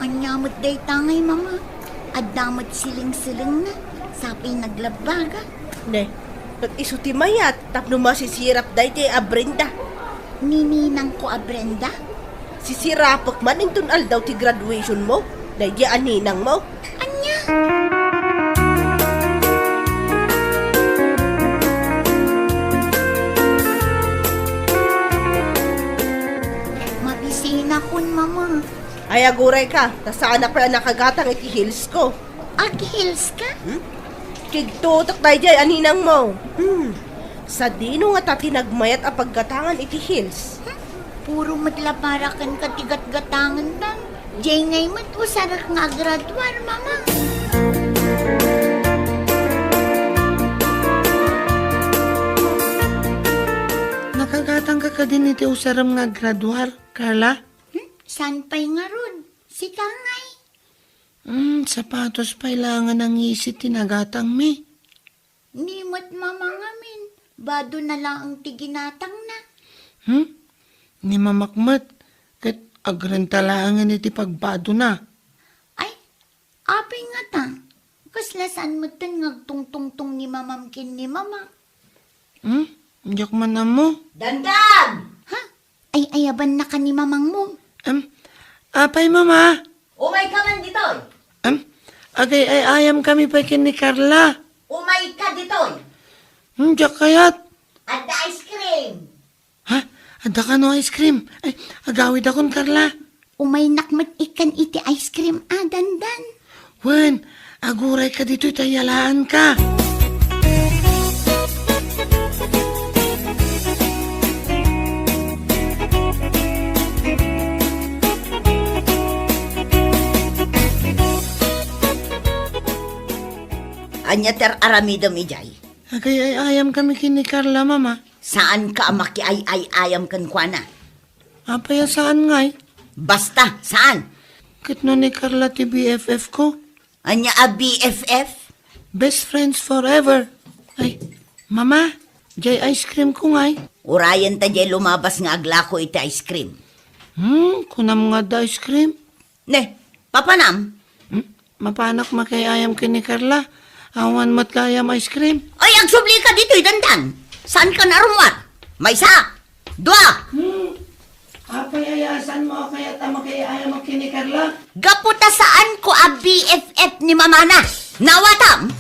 Ania met dayta ngay, Mama? Adda met siling-silingna. Sapay naglabbaga. Ne, ket isu ti mayat tapno masisirap daydi a Brenda. Ni ninangko a Brenda? Sisirapek man inton aldaw ti graduation mo, daydi a ninang mo. Ania? Mabisinakon, Mama. Ay, agurayka, ta saanak pay a nakagatang iti heels ko. Ag-heels ka? Hmm? Kigtutok daydi a ninang mo. Hmm. Sadino ngata ti nagmayat a paggatangan iti heels? Hmm? Puro met la para kenka ti gatgatangendan. Diay ngay met usarek nga agraduar, Mama. Nakagatangka kadin iti usarem nga agraduar, Carla? Hmm? Saan pay ngarud? Sika ngay? Hmm, sapatos pay laeng a nangisi ti nagatangmi. Ni met Mama ngamin, badona laeng ti ginatangna. Hmm? Ni Mamak met, ket agrenta laengen iti pagbadona. Ay, apay ngata? Kasla saan metten nga agtungtungtong ni Mamam ken ni Mamak? Hmm? Diak man ammo. Dandan! Ha? Ay-ayabannaka ni Mamangmo? Em, apay, Mama? Umayka man ditoy. Em, agay-ay-ayamkami pay ken ni Carla. Umayka ditoy. Hmm, diak kayat. Adda ice cream. Ha? Adda kano ice cream? Ay, agawidakon, Carla. Umaynak met ikkan iti ice cream a, Dandan. Wen, agurayka ditoy ta iyalaanka. Ania ti ar-aramidem idiay? Agay-ay-ayamkami ken ni Carla, Mama. Saanka a makiay-ay-ayam kenkuana. Apay a saan ngay? Basta, saan? Ket no ni Carla ti B F F ko? Ania a B F F? Best friends forever. Ay, Mama, diay ice cream ko ngay. Urayen ta diay lumabas nga aglako iti ice cream. Hmm, kunam nga adda ice cream? Ne, papanam? Hmm? Mapanak makiay-ayam ken ni Carla. Awan met la ayam ice cream. Ay, agsublika ditoy, Dandan. Saanka a rummuar? Maysa, dua. Hmm. Apay aya a saanmo a kayat a makiay-ayam ken ni Carla? Gapu ta saanko a B F F ni Mamana. Nawatam?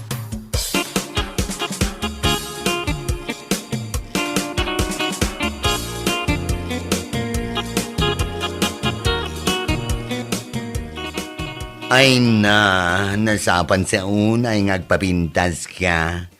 Ay na, nasapan sa unay nga agpapintas ka.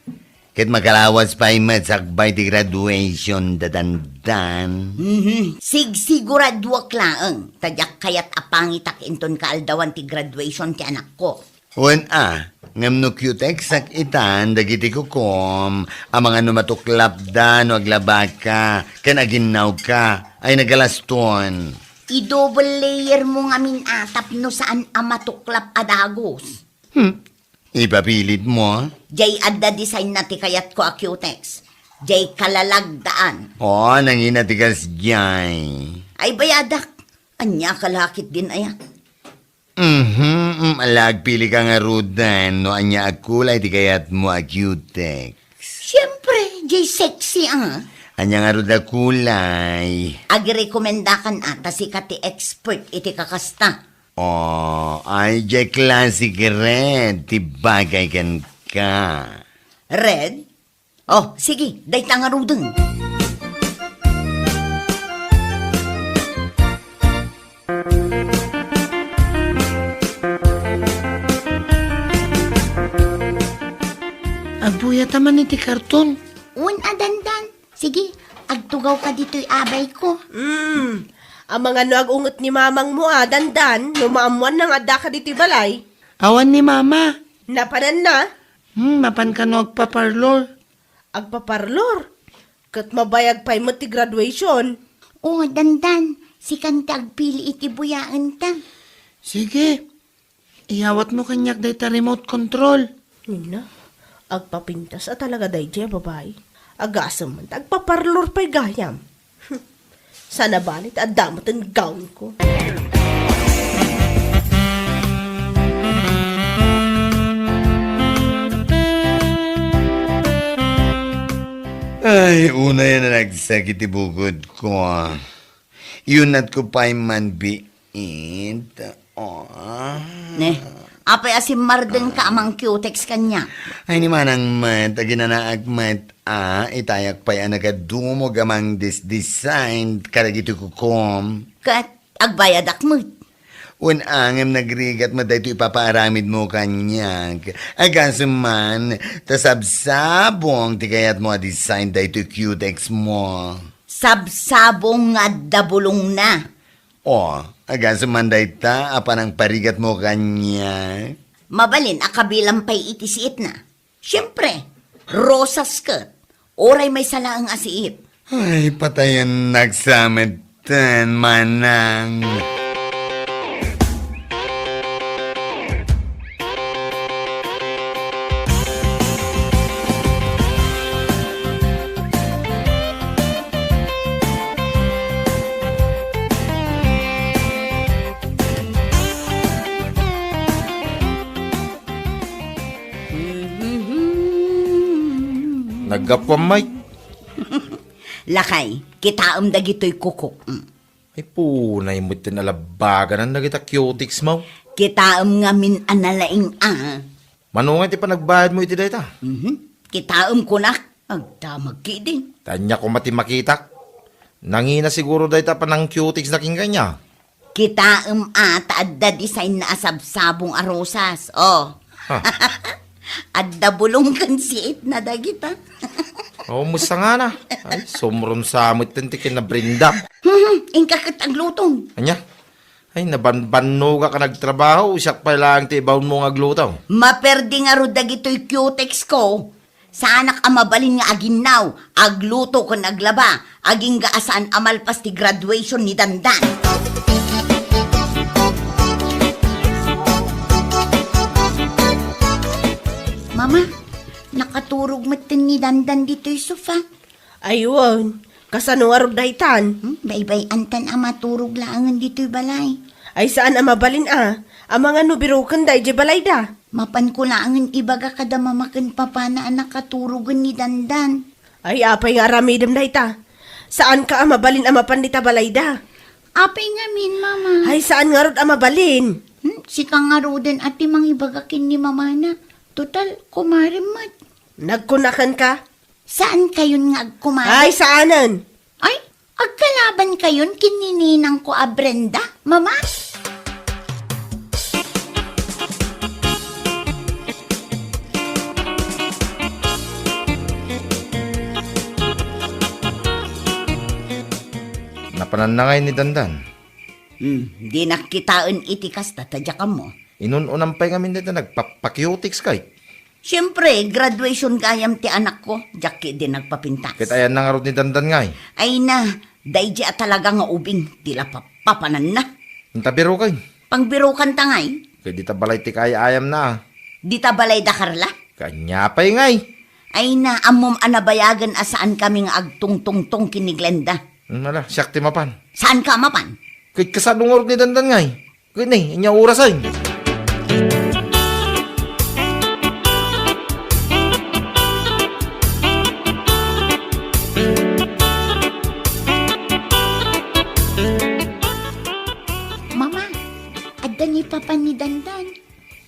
Ket makalawas pay met sakbay ti graduation da Dandan. Mhm. Sigsiguraduak laeng, ta diak kayat a pangitak inton kaaldawan ti graduation ti anakko. Wen a, ngem no cutex-ak itan dagiti kukom, amangan no matuklapda no aglabaka ken aginnawka, ay nagalaston. I-double layer mo ngamin a tapno saan a matuklap a dagus. Hmm, ipapilitmo? Jay adda design na ti kayatko a cutex. Jay kalalagdaan. O, nangina ti kasjay. Ay bayadak. Ania ka lakit din aya? Mhm, mm, ala, agpilika ngaruden no ania a kulay ti kayatmo a cutex. Siempre, jay sexy a. Ania ngarud a kulay? Agirekomendakan a ta sika ti expert iti kakasta. O, ay jay classic red ti bagay kenka. Red? O, sige, dayta ngaruden. Agbuyata man iti karton. Wen a, Dandan. Sige, agtugawka ditoy abayko. Hmm, amangan no agunget ni mamangmo a, Dandan, no maammoanna nga addaka ditoy balay. Awan ni mama. Napananna? Hmm, mapan kano agpaparlor. Agpaparlor? Ket mabayag pay met ti graduation. O, Dandan, sikan ti agpili iti buyaenta. Sige, iyawatmo kaniak dayta remote control. Nina, agpapintas a talaga daydiay a babai. Agasem man ta agpaparlor pay gayam. Saan a bale ti adda met ti gownko. Ay, unay a nanagsakit ti bukodko. Iyunatko pay man biit. O. Ne, apay a simmardengka a mangcutex kaniak? Ay, ni manang met, aginanaak met a, itayak pay a nakadumog a mangdisdesign kadagiti kukom. Ket agbayadak met. Wen a, ngem nagrigat met daytoy ipapaaramidmo kaniak. Agasem man, ta sabsabong ti kayatmo a design daytoy cutex mo. Sabsabong nga adda bulongna. O, agasem man dayta a panangparigatmo kaniak. Mabalin a kabilang pay iti siitna. Siempre, rosas ket. Uray maysa laeng a siit. Ay, patayennak sa metten, manang. Naggapuam, Mike. Lakay, kitaem dagitoy kukok. Mm. Ay, punay met ti nalabaganan dagita cutex mo. Kitaem ngamin a nalaing a. Mano nga ti panagbayadmo iti dayta? Mhm. Kitaem kunak, agdamag ketdin. Ania koma ti makitak? Nangina siguro dayta panang-cutex na ken kaniak. Kitaem a ta adda design na a sabsabong a rosas. O. Ha. Adda bulong ken siit na dagita. O, musangana. Ay, sumrumsa met ti kinabrinda. Mhm, inka ket aglutom. Ania? Ay, nabanbannogak a nagtrabaho, siak pay laeng ti ibaonmo nga agluto. Maperdi ngarud dagitoy cutex ko. Saanak a mabalin nga aginnaw, agluto ken aglaba, agingga a saan a malpas ti graduation ni Dandan. Mama, nakaturog metten ni Dandan ditoy sofa. Ay wen, kasano ngarud daytan? Hmm, baybay-antan a maturog laengen ditoy balay. Ay saan a mabalin a, amangan no biroken daydiay balayda. Mapanko laengen ibaga kada mama ken papana a nakaturogen ni Dandan. Ay apay nga aramidem dayta? Saanka a mabalin a mapan dita balayda. Apay ngamin, mama? Ay saan ngarud a mabalin? Hmm, sika ngaruden a ti mangibaga ken ni mamana. Total, kumarem met. Nagkunakenka? Saankayon nga agkumari? Ay, saanen? Ay, agkalabankayon ken ni ninangko a Brenda, Mama? Napananna ngay ni Dandan? Hmm, dinak kitaen iti kasta ta diak ammo. Inun-unam pay ngamin dayta nagpapakiutikskay. Siempre, graduation gayam ti anakko, diak ketdi nagpapintas. Ket ayanna ngarud ni Dandan ngay? Ay na, daydi a talaga nga ubing ti la papapananna. Inta birokay? Pangbirokanta ngay? Ket dita balay ti kaay-ayamna a. Dita balay da Carla? Ket ania pay ngay? Ay na, ammom a nabayagen a saankami nga agtungtungtong ken ni Glenda. Hmm, ala, siak ti mapan. Saanka a mapan? Ket kasano ngarud ni Dandan ngay? Ket ni, ania orasen? Mama, adda ni Papa ni Dandan.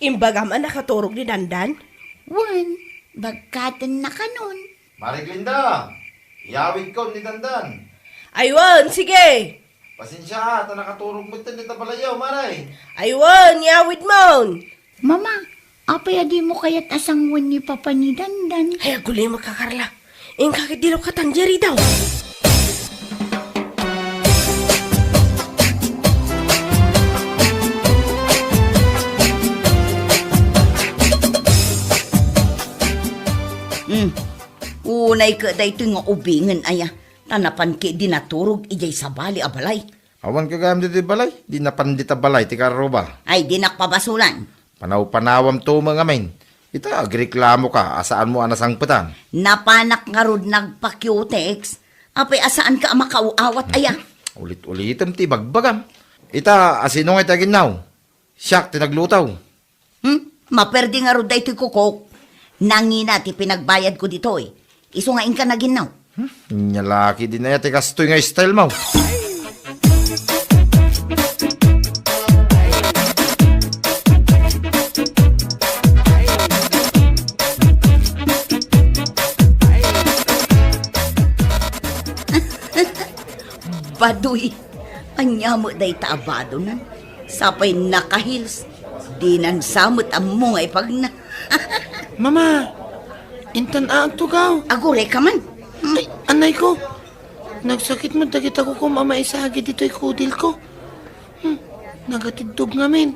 Imbagam a nakaturog ni Dandan? Wen, bagkatenna kanon. Mare Glenda, iyawidkon ni Dandan. Ay wen, sige. Pasensia, ta nakaturog metten dita balayyo, Mare. Ay wen, iyawidmon. Mama, apay a dimo kayat a sanguen ni Papa ni Dandan? Ay, agulimek a Carla. Inka ket dino katan diay ridaw. Hmm. Unay ket daytoy nga ubingen aya, ta napan ketdi naturog idiay sabali a balay. Awan gagayam ditoy balay, di napan dita balay ti karuba. Ay, dinak pabasulan. Panaw-panawam to met ngamin. Ita, agreklamoka a saanmo a nasangpetan. Napanak ngarud nagpakiutex, apay a saanka a makaaw-awat aya? Ulit-ulitem ti ibagbagam. Ita, asino ngay ti aginnaw? Siak ti nagluto. Hmm? Maperdi ngarud daytoy kukok. Nangina ti pinagbayadko ditoy. Isu nga inka naginnaw. Hmm? Ania la ketdin aya ti kastoy nga style mo? Badoy. Ania met dayta a badonan? Sapay naka-heels. Dinan sa met ammo nga ipagna. Mama, intan a agtugaw. Agurayka man. Hmm. Ay, anayko. Nagsakit met dagita kukom a maisagi ditoy kudilko. Hmm, nagatiddog ngamin.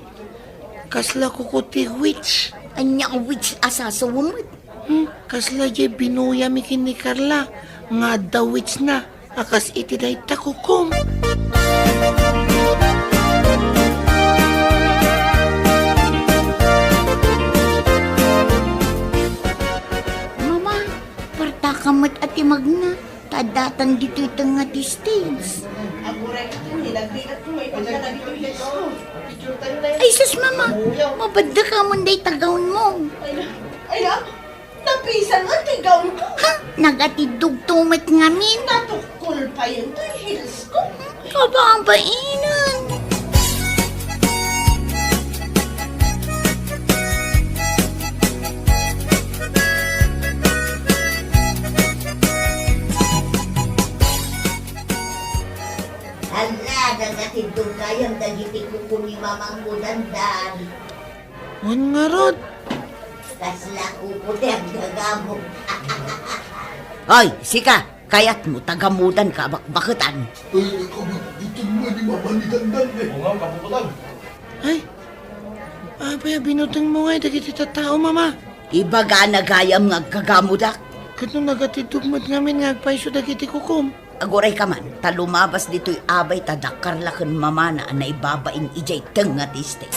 Kasla kuko ti witch. Ania a witch a sasawen met? Hmm, kasla diay binuyami ken ni Carla nga adda witch na a kas iti dayta kukom. Mama, partaka met a ti magna. Ta addatan ditoy tengnga ti stage. Aguray, nagbigat ko, may pagka dagitoy hilsko. Ay, sus, mama, mabaddaka mon dayta gown mo. Ay, na, ay, na, napisan nga ti gown ko. Ha? Nagatiddog to met ngamin. Natukkol pa yun, toy hilsko. Kababainan. Hala, nagatiddog gayam dagiti kuko ni Mamangko Dandan. Wen ngarud. Kasla kuko ti aggagamok. Ay, sika, kayatmo ta gamudanka a bakbaketan? Ay, nakabutbuteng met ni Mama ni Dandan, eh. Oo nga, kabukutan. Ay, apay a binutengmo ngay dagiti tattao, Mama? Ibagana gayam nga agkagamudak. Ket no nagatiddog met ngamin nga agpayso dagiti kukom? Agurayka man, ta lumabas ditoy abay ta dakkarla ken mamana a naibabain idiay tengnga ti stage.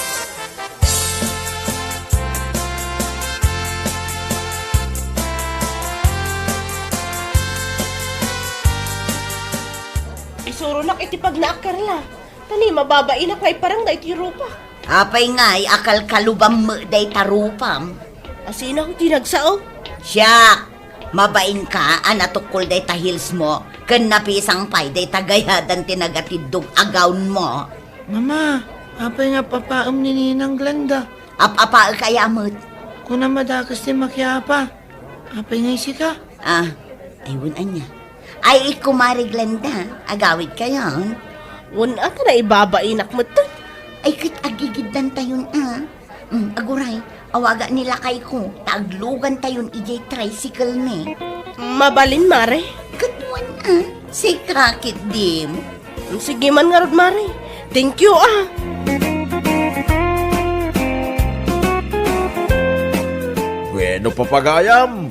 Isuronak iti pagnaak, Carla. Ta ni mababainak nga iparang daytoy rupa. Apay ngay a kalkalubam met dayta rupam? Asino ti nagsao? Siak, mabainka a natukkol dayta heels mo, ken napisang pay dayta gayadan ti nagatiddog a gown mo. Mama, apay nga appapaem ni Ninang Glenda? Ap-apaek aya met. Kunam a dakes ti makiapa. Apay nga isika? Ah, ay, wen ania. Ay, kumare Glenda, agawid kayon. Wen a, ta naibabainak metten. Ay, ket agigiddantayon a. Mm, aguray, awaga ni lakayko, ta aglugantayon idiay tricycle mi. Mabalin, mare? Ket wen a, sika ketdim. Sige man ngarud, mare. Thank you, ah. Wenno, papagayam,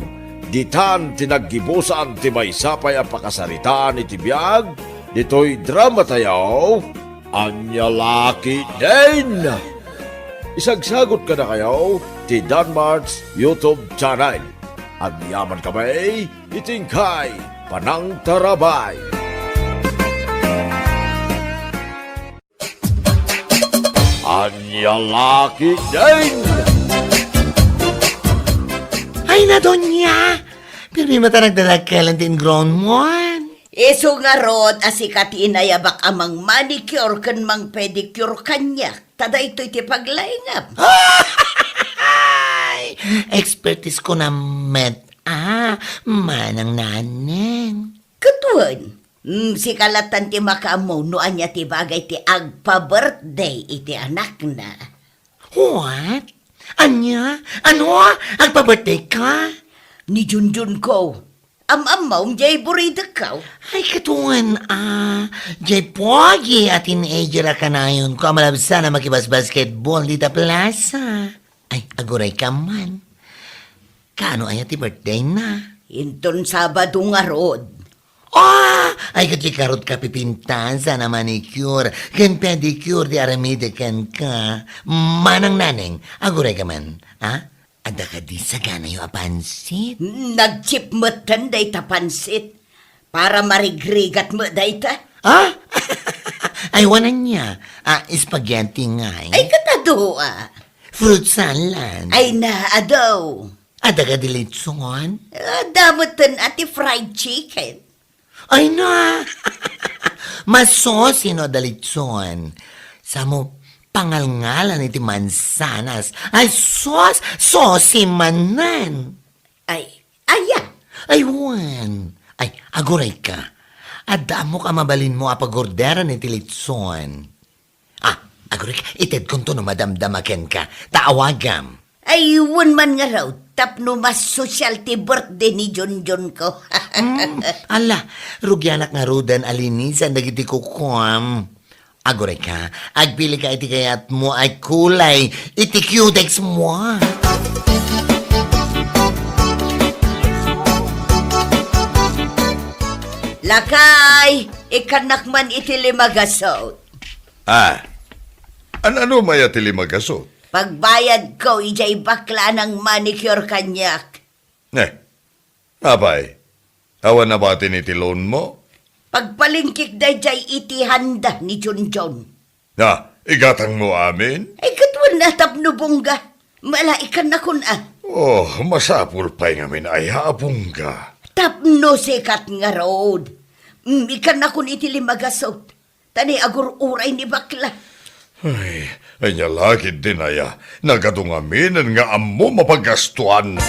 ditan ti naggibusan ti maysa pay a pakasaritaan iti biag ditoy dramatayo, Ania La Ketdin! Isagsagut kadakayo ti Danmart's YouTube channel. Agyamankami iti inkay panangtarabay. Ania La Ketdin! Ay, Nadonia! Pirmi met a nagdadakkel ti ingrown mo. Isu ngarud a sika ti inayabak a mang-manicure ken mang-pedicure kaniak. Ta daytoy ti paglaingam. Ay! Expertise ko na met. Ah, manang naneng. Ketdin. Mm, sika lattan ti makaammo no ania ti bagay ti agpa-birthday iti anakna. What? Ania? Ano? Agpa-birthday ka? Ni Junjun ko. Am-ammom, jay buridek ko. Ay, ketdin, ah. Jay pogi a teenager a kanayonko a malabsan a makibasbasketball dita plaza. Ay, aguray ka man. Kaano aya ti birthday na? Inton Sabado ngarud. Ah! Ay, ket di karud ka pipintasan a manicure ken pedicure ti aramide kenka. Manang naneng, aguray ka man, ha? Adda kadi saganayo a pansit? Nagchip metten dayta pansit. Para marigrigat met dayta. Ah? Ay, wen ania? Ah, spaghetti ngay? Ay, ket adu, ah. Fruit salad? Ay, na, adu. Adda kadi litson? Adda metten a ti fried chicken. Ay na! Masosi no adda litson. Samo pangalngalan iti mansanas. Ay sus! Sosi manen! Ay, aya? Ay wen. Ay, aguray ka. Adda ammok a mabalinmo a pagorderan iti litson. Ah, aguray ka, itedkonto no madamdama kenka. Ta awagam. Ay, wen man ngarud, tapno mas sosyal ti birthday ni Junjun ko. Hmm, ala, rugianak ngaruden a linisan dagiti kukuam. Aguray ka, agpili ka iti kayatmo a kulay iti cutex mo. Lakay, ikkannak man iti lima gasut. Ah, an-ano maya ti lima gasut? Pagbayadko idiay bakla a nang-manicure kaniak. Eh, apay, awan nabatin iti loan mo? Pagpalingkik daydiay iti handa ni Junjun. Ah, igatangmo amin? Ay, ket wen a tapno bongga. Mala, ikkannakon a. Oh, masapul pay ngamin aya a bongga. Tapno sikat ngarud. Mm, ikkannakon iti lima gasut. Ta ni agur-uray ni bakla. Ay, ania la ketdin aya, nagadu ngaminen nga ammom a paggastuan.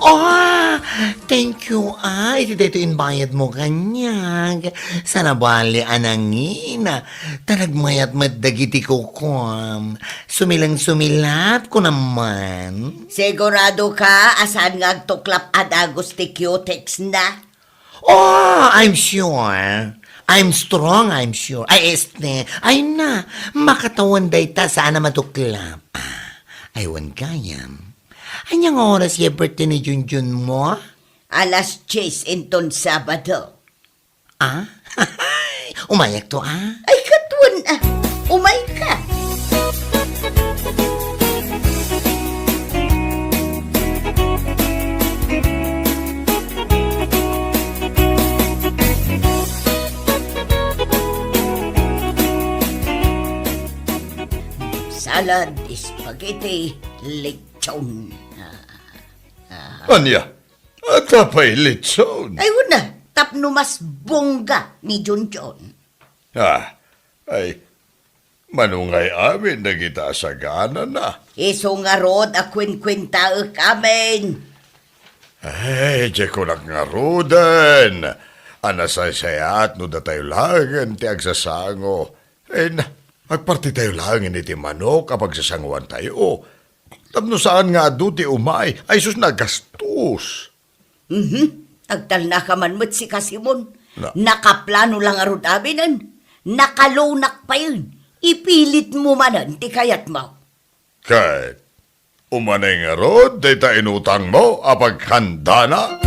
Oh, thank you, ah. Iti daytoy imbayadmo kaniak. Sana bali a nangina. Ta nagmayat met dagiti kukuam. Sumileng-sumilap ko naman. Sigurado ka a saan nga agtuklap a dagus ti cutex na? Oh, I'm sure. I'm strong, I'm sure. Ay, este, ay na, makatawan dayta saan a matuklap. Ah, ay, wen gayam. Ania nga oras ya birthday ni Junjun mo? Alas dies inton Sabado. Ah? Umayak to, ah? Ay, ket wen, ah. Umay ka. Salad, spaghetti, lechon. Ah, ah. Ania? Adda pay lechon? Ay, wen a, tapno mas bongga ni Junjun. Ah, ay, mano ngay amin dagita a saganana? Isu ngarud a kuenkuentaek amin. Ay, di kunak ngaruden a nasaysayaat no datayo laengen ti agsasango. Ay na, agpartitayo laengen iti manok a pagsasangoantayo. Tapno saan nga adu ti umay, ay sus, nagastos. Mhm. Agtalnaka man met sika, Simon. Na- Nakaplano la ngarud aminen. Nakalunak payen. Ipilitmo manen ti kayatmo. Ket umanay ngarud dayta inutangmo a paghandana?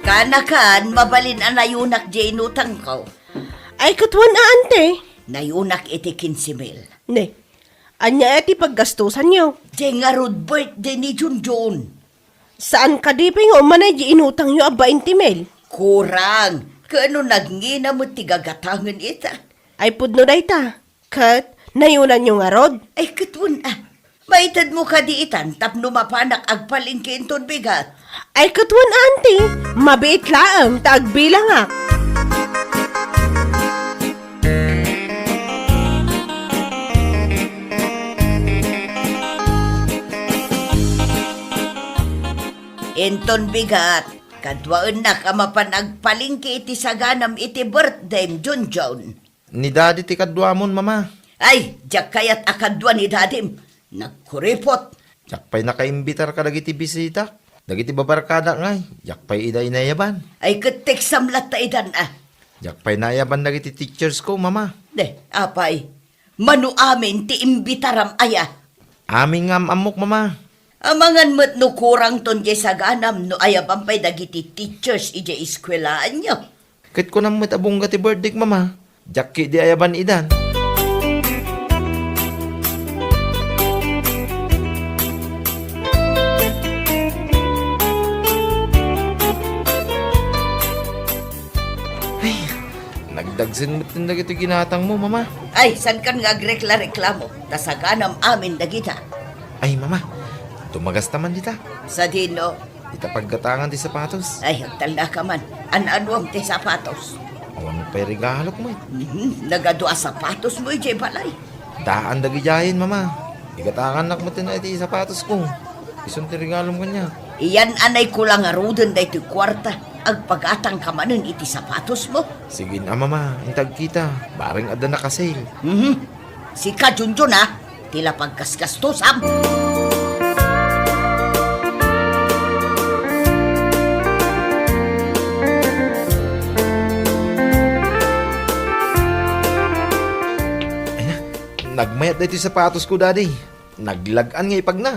Kanakan, mabalin a nayunak diay inutangko. Ay, ket wen a, ante? Nayunak iti kinse mil. Ne, ania ti paggastosanyo? Diay ngarud birthday ni Junjun. Saan kadi pay nga umanay diay inutangyo a bainte mil? Kurang. Ket no nagngina met ti gagatangen ita. Ay, pudno dayta. Ket nayunanyo ngarud? Ay, ket wen a. Maitedmo kadi itan tapno mapanak agpalengke inton bigat? Ay, ket wen a, anti. Mabiit laeng ta agbilangak. Inton bigat, kaduaennak a mapan agpalengke iti saganam iti birthdayem, Junjun. Ni Daddy ti kaduamon, Mama. Ay, diak kayat a kadua ni Dadim. Nagkuripot. Diak pay nakaimbitar kadagiti bisitak. Dagiti babarkadak ngay, diak pay ida inayaban. Ay, ket teksam latta idan a. Diak pay naayaban dagiti teachers ko, Mama. De, apay. Mano amin ti imbitaram aya? Amin nga am-ammok, Mama. Amangan met no kurangton diay saganam no ayaban pay dagiti teachers idiay eskuelaanyo. Ket kunam met a bungga ti birthdayk, Mama. Diak ketdi ayaban idan. Ay, nagdagsen met dagiti ginatangmo, Mama. Ay, saankan nga agrekla-reklamo, ta saganam amin dagita. Ay, Mama, tumagasta man dita. Sadino? Ita paggatangan ti sapatos. Ay, agtalnaka man. An-anuam ti sapatos? Awan pay regalok met. Mhm, nagadu a sapatosmo idiay balay. Daan dagidiayen, Mama. Igatangannak met iti sapatosko. Isun ti regalom kaniak. Iyan-anayko la ngaruden daytoy kuarta. Agpagatangka manen iti sapatosmo. Sige a, Mama. Inta agkita. Bareng adda naka-sale. Mhm. Sika, Junjun, a, ti la paggasgastosam. Ay na, nagmayat daytoy sapatosko, Daddy. Naglag-an nga ipagna.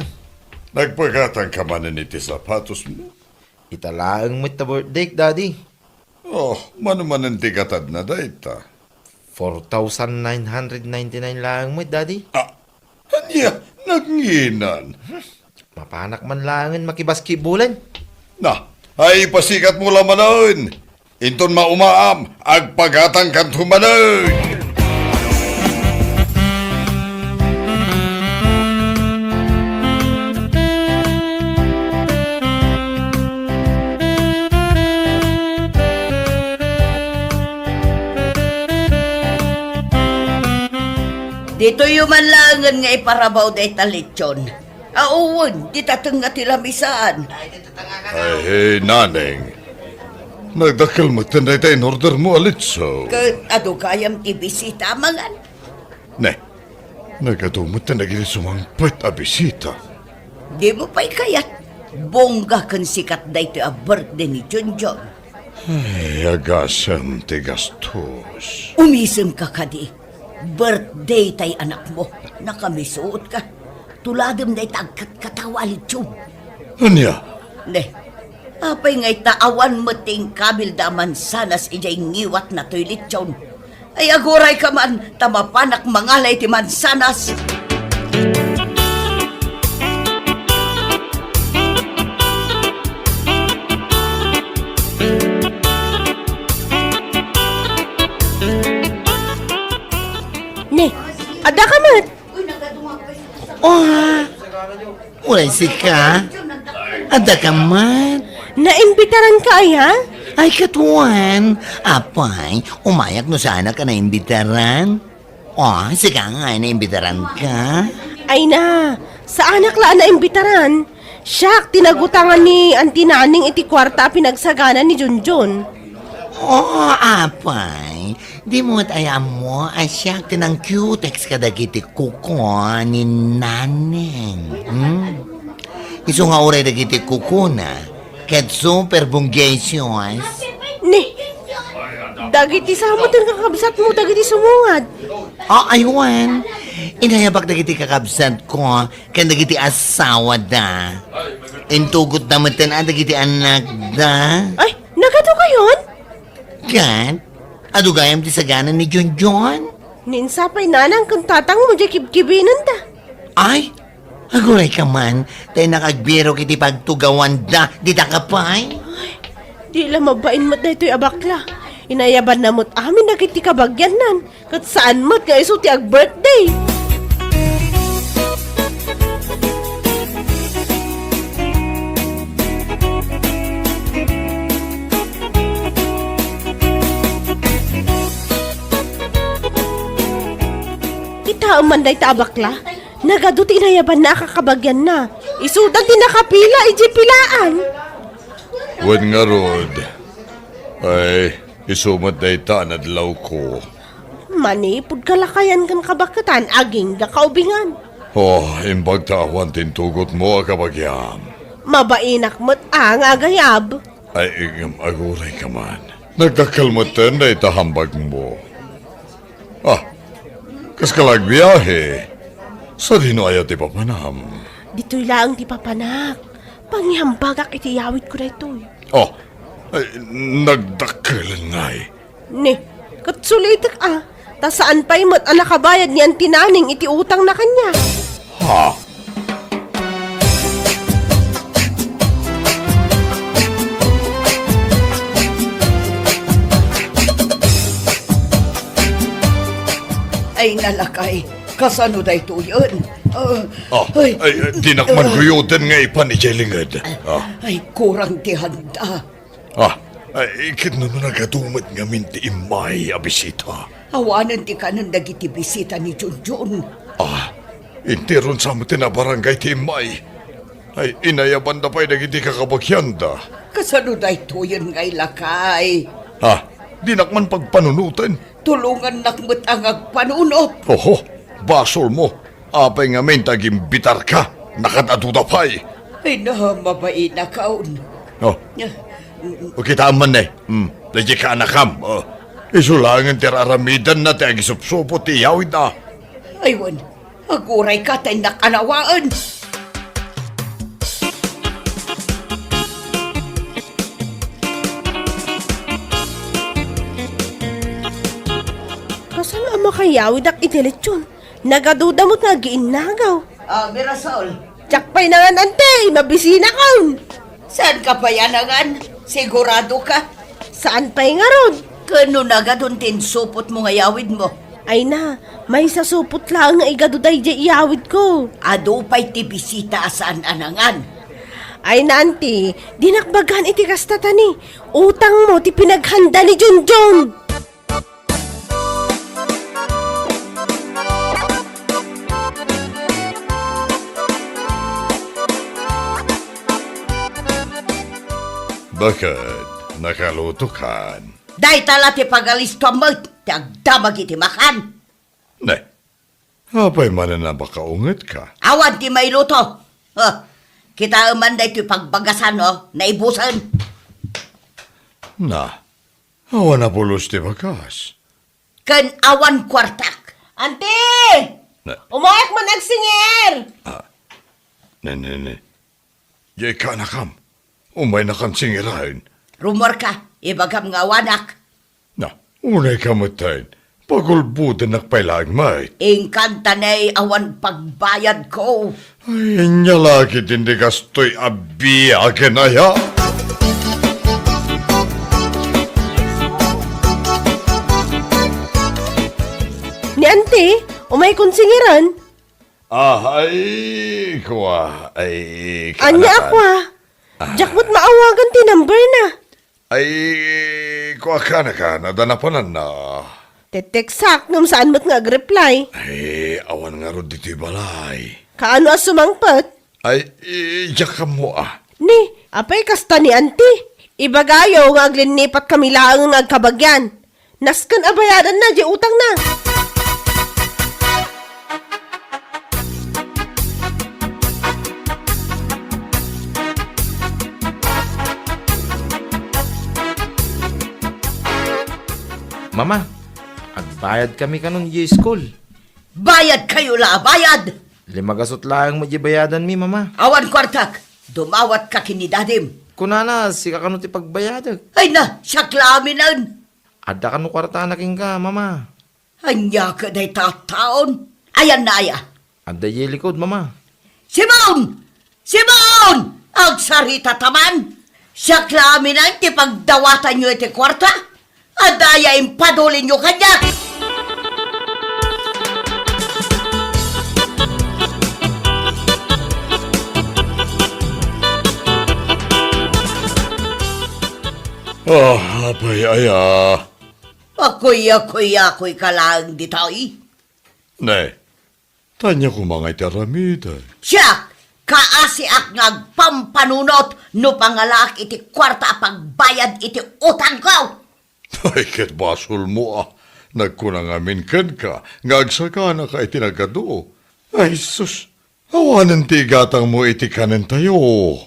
Nagpagatangka manen iti sapatosmo? Ita laeng met ta birthdayk, Daddy. Oh, mano manen ti gatadna dayta? Four thousand nine hundred ninety-nine laeng met, Daddy. Ah, ania, nagnginan? Mapanak man laengen makibasketballen. Na, ay, pasikatmo la manen. Inton maumaam, agpagatangkanto manen. Ditoyyo man laengen nga iparabaw dayta lechon. Awan, dita tengnga ti lamisaan. Ay, Naneng. Nagdakkel metten dayta in-ordermo a lechon. Ket adu gayam ti bisita a mangan. Ne, nagadu metten dagiti sumangpet a bisita. Dimo pay kayat, bongga ken sikat daytoy a birthday ni Junjun. Ay, agasem ti gastos. Umisemka kadi. Birthday tay anakmo. Nakamisuotka. Tuladem dayta agkatkatawa a lechon. Ania? Ne, apay ngay ta awan met ti inkabilda a mansanas idiay ngiwatna toy lechon? Ay, agurayka man, ta mapanak mangala iti mansanas. Ne, adda ka met? Oh, uray sika? Adda ka met? Naimbitaran ka aya? Ay, katuan. Apay, umayak no saanak a naimbitaran. Oh, sika nga, naimbitaran ka? Ay na, saanak la a naimbitaran. Siak, ti nagutangan ni Auntie Naning iti kuarta a pinagsagana ni Junjun. Oh, apay, dimo met aya ammo a siak ti nangkiutex kadagiti kuko ni Naneng. Hmm? Isu nga uray dagiti kukona, ket super bonggacious. Ni, dagiti sa met ti kakabsatmo dagiti sumungad. Ah, aywan. Inayabak dagiti kakabsatko ken dagiti asawada. Intugotda metten a dagiti anakda. Ay, nagadu kayon? Ket, adu gayam ti sagana ni Junjun? Ni insa pay nanang ken tatangmo diay kibkibinenda. Ay, aguray ka man, ta innak agbirok iti pagtugawanda, dita ka pay? Ay, di la mabain met daytoy a bakla. Inayabanna met amin dagiti kabagiannan, ket saan met nga isu ti ag-birthday. Kitaem man dayta a bakla, nagadu ti inayabanna a kakabagianna. Isudan ti nakapila idiay pilaan. Wen ngarud, ay, isu met dayta a nadlawko. Manipud kalakayan ken kabaketan, agingga kaubingan. Oh, imbag ta awan ti intugotmo a kabagiam. Mabainak met a nga agayab. Ay, ngem aguray ka man. Nagdakkel metten dayta hambagmo. Ah, kas ka la agbiahe? Sadino aya ti papanam? Ditoy laeng ti papanak. Pangihambagak iti yawidko daytoy. Oh, ay, nagdakkelen ngay. Ni, ket sulitek a, ta saan pay met a nakabayad ni Auntie Naneng iti utangna kaniak. Ha? Ay, nalakay. Kasano daytoyen? Ah, Ah, ay, ay, ay, dinak man ah, guyoden nga ipan idiay linged. Ah. Ay, kurang ti handa. Ah, ay, ket no nagadu met ngamin ti immay a bisita? Awanen ti kanen dagiti bisita ni Junjun. Ah, interon sa met ti nabarangay ti immay. Ay, inayabanda pay dagiti kakabagianda. Kasano daytoyen nga ilakay? Ah, dinak man pagpanunoten. Tulongannak met a nga agpanunot. Oho, basolmo. Apay ngamin ta agimbitarka? Nakaad-aduda pay. Ay na, mabainakon. Oh. Ah, O, kitaem man ne. Hmm, daydiay kaanakam. Oh. Isu laengen ti ar-aramidenna ti agisupsupot ti iyawidna. Ay wen, aguray ka ta innak anawaen. Kasano a makayawidak iti lechon? Nagaduda met nga agiinnagaw. Ah, Mirasol. Diak pay nangan, anti, mabisinakon. Saan ka pay a nangan? Sigurado ka? Saan pay ngarud? Ken no nagadun ti insupotmo nga yawidmo? Ay na, maysa supot laeng nga igadu daydiay iyawidko. Adu pay ti bisita a saan a nangan. Ay na, anti, dinak bagaan iti kasta ta ni. Utangmo ti pinaghanda ni Junjun. Bakit? Nakalutokan? Dayta la ti pagalistoam met ti agdamag iti makan. Ne, apay manen a makaungetka? Awan ti mailuto. Huh, kitaem man daytoy pagbagasan, oh, naibusen. Na, awan a pulos ti bagas. Ken awan kuartak. Anti! Na- Umayek man agsingir! Ah, ne, ne, ne. Diay kaanakam. Umaynakan singiraen. Rummuarka, ibagam nga awanak. Na, unayka metten. Pagulbodennak pay laeng met. Inkan ta ne awan pagbayadko. Ay, ania la ketdin ti kastoy a biagen aya? Ni Anti, umaykon singiran? Ah, ay, kua, ay, Ania a kaanakan. Kua? Ah. Diak met maawagan ti number na. Ay, kua, kaanakan, adda napananna. Teteksak, ngem saan met nga agreply. Ay, awan ngarud ditoy balay. Kaano a sumangpet? Ay, i-, diak ammo a. Ni, apay kasta ni Anti? Ibagayo nga aglinnipat kami laeng nga agkabagian. Nasken a bayadanna diay utangna. Mama, agbayad kami kanon diay school. Bayad kayo la, bayad! Lima gasut laeng met diay bayadanmi, Mama. Awan kuartak. Dumawatka ken ni dadim. Kunana, sika kano ti pagbayadek. Ay na, siak la aminen. Adda kano kuartana kenka, Mama? Ania kadi dayta a taon? Ayanna aya? Adda idiay likod, Mama. Simon! Simon! Agsarita ta man! Siak la aminen ti pagdawatanyo iti kuarta? Adda aya impadulinyo kaniak? Ah, apay aya? Akuyakuyakoyka laeng ditoy. Ne, ania koma nga iti aramidek? Siak, kaasiak nga agpampanunot no pangalaak iti kuarta a pagbayad iti utangko. Ay, ket basolmo a. Nagkuna ngamin kenka nga agsaganaka iti nagadu. Ay, sus, awanen ti igatangmo iti kanentayo.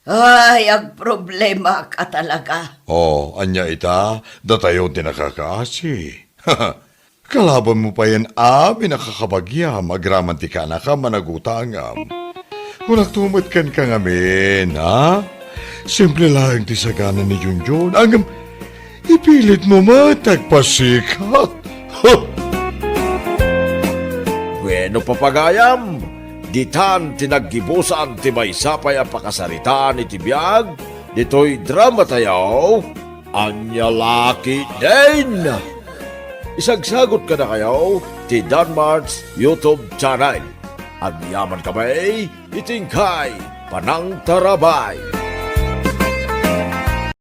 Ay, agproblemak a talaga. Oh, ania ita? Datayo ti nakakaasi. Kalabanmo payen amin a kakabagiam agraman ti kanakam a nagutangam. Kunakto met kenka ngamin, ha? Simple laeng ti sagana ni Junjun. Ngem ipilitmo met agpasikat. Bueno, papagayam, ditan ti naggibusan ti maysa pay a pakasaritaan iti biag ditoy dramatayo, Ania La Ketdin! Isagsagut kadakayo ti Danmart's YouTube channel. Agyamankami iti inkay panangtarabay.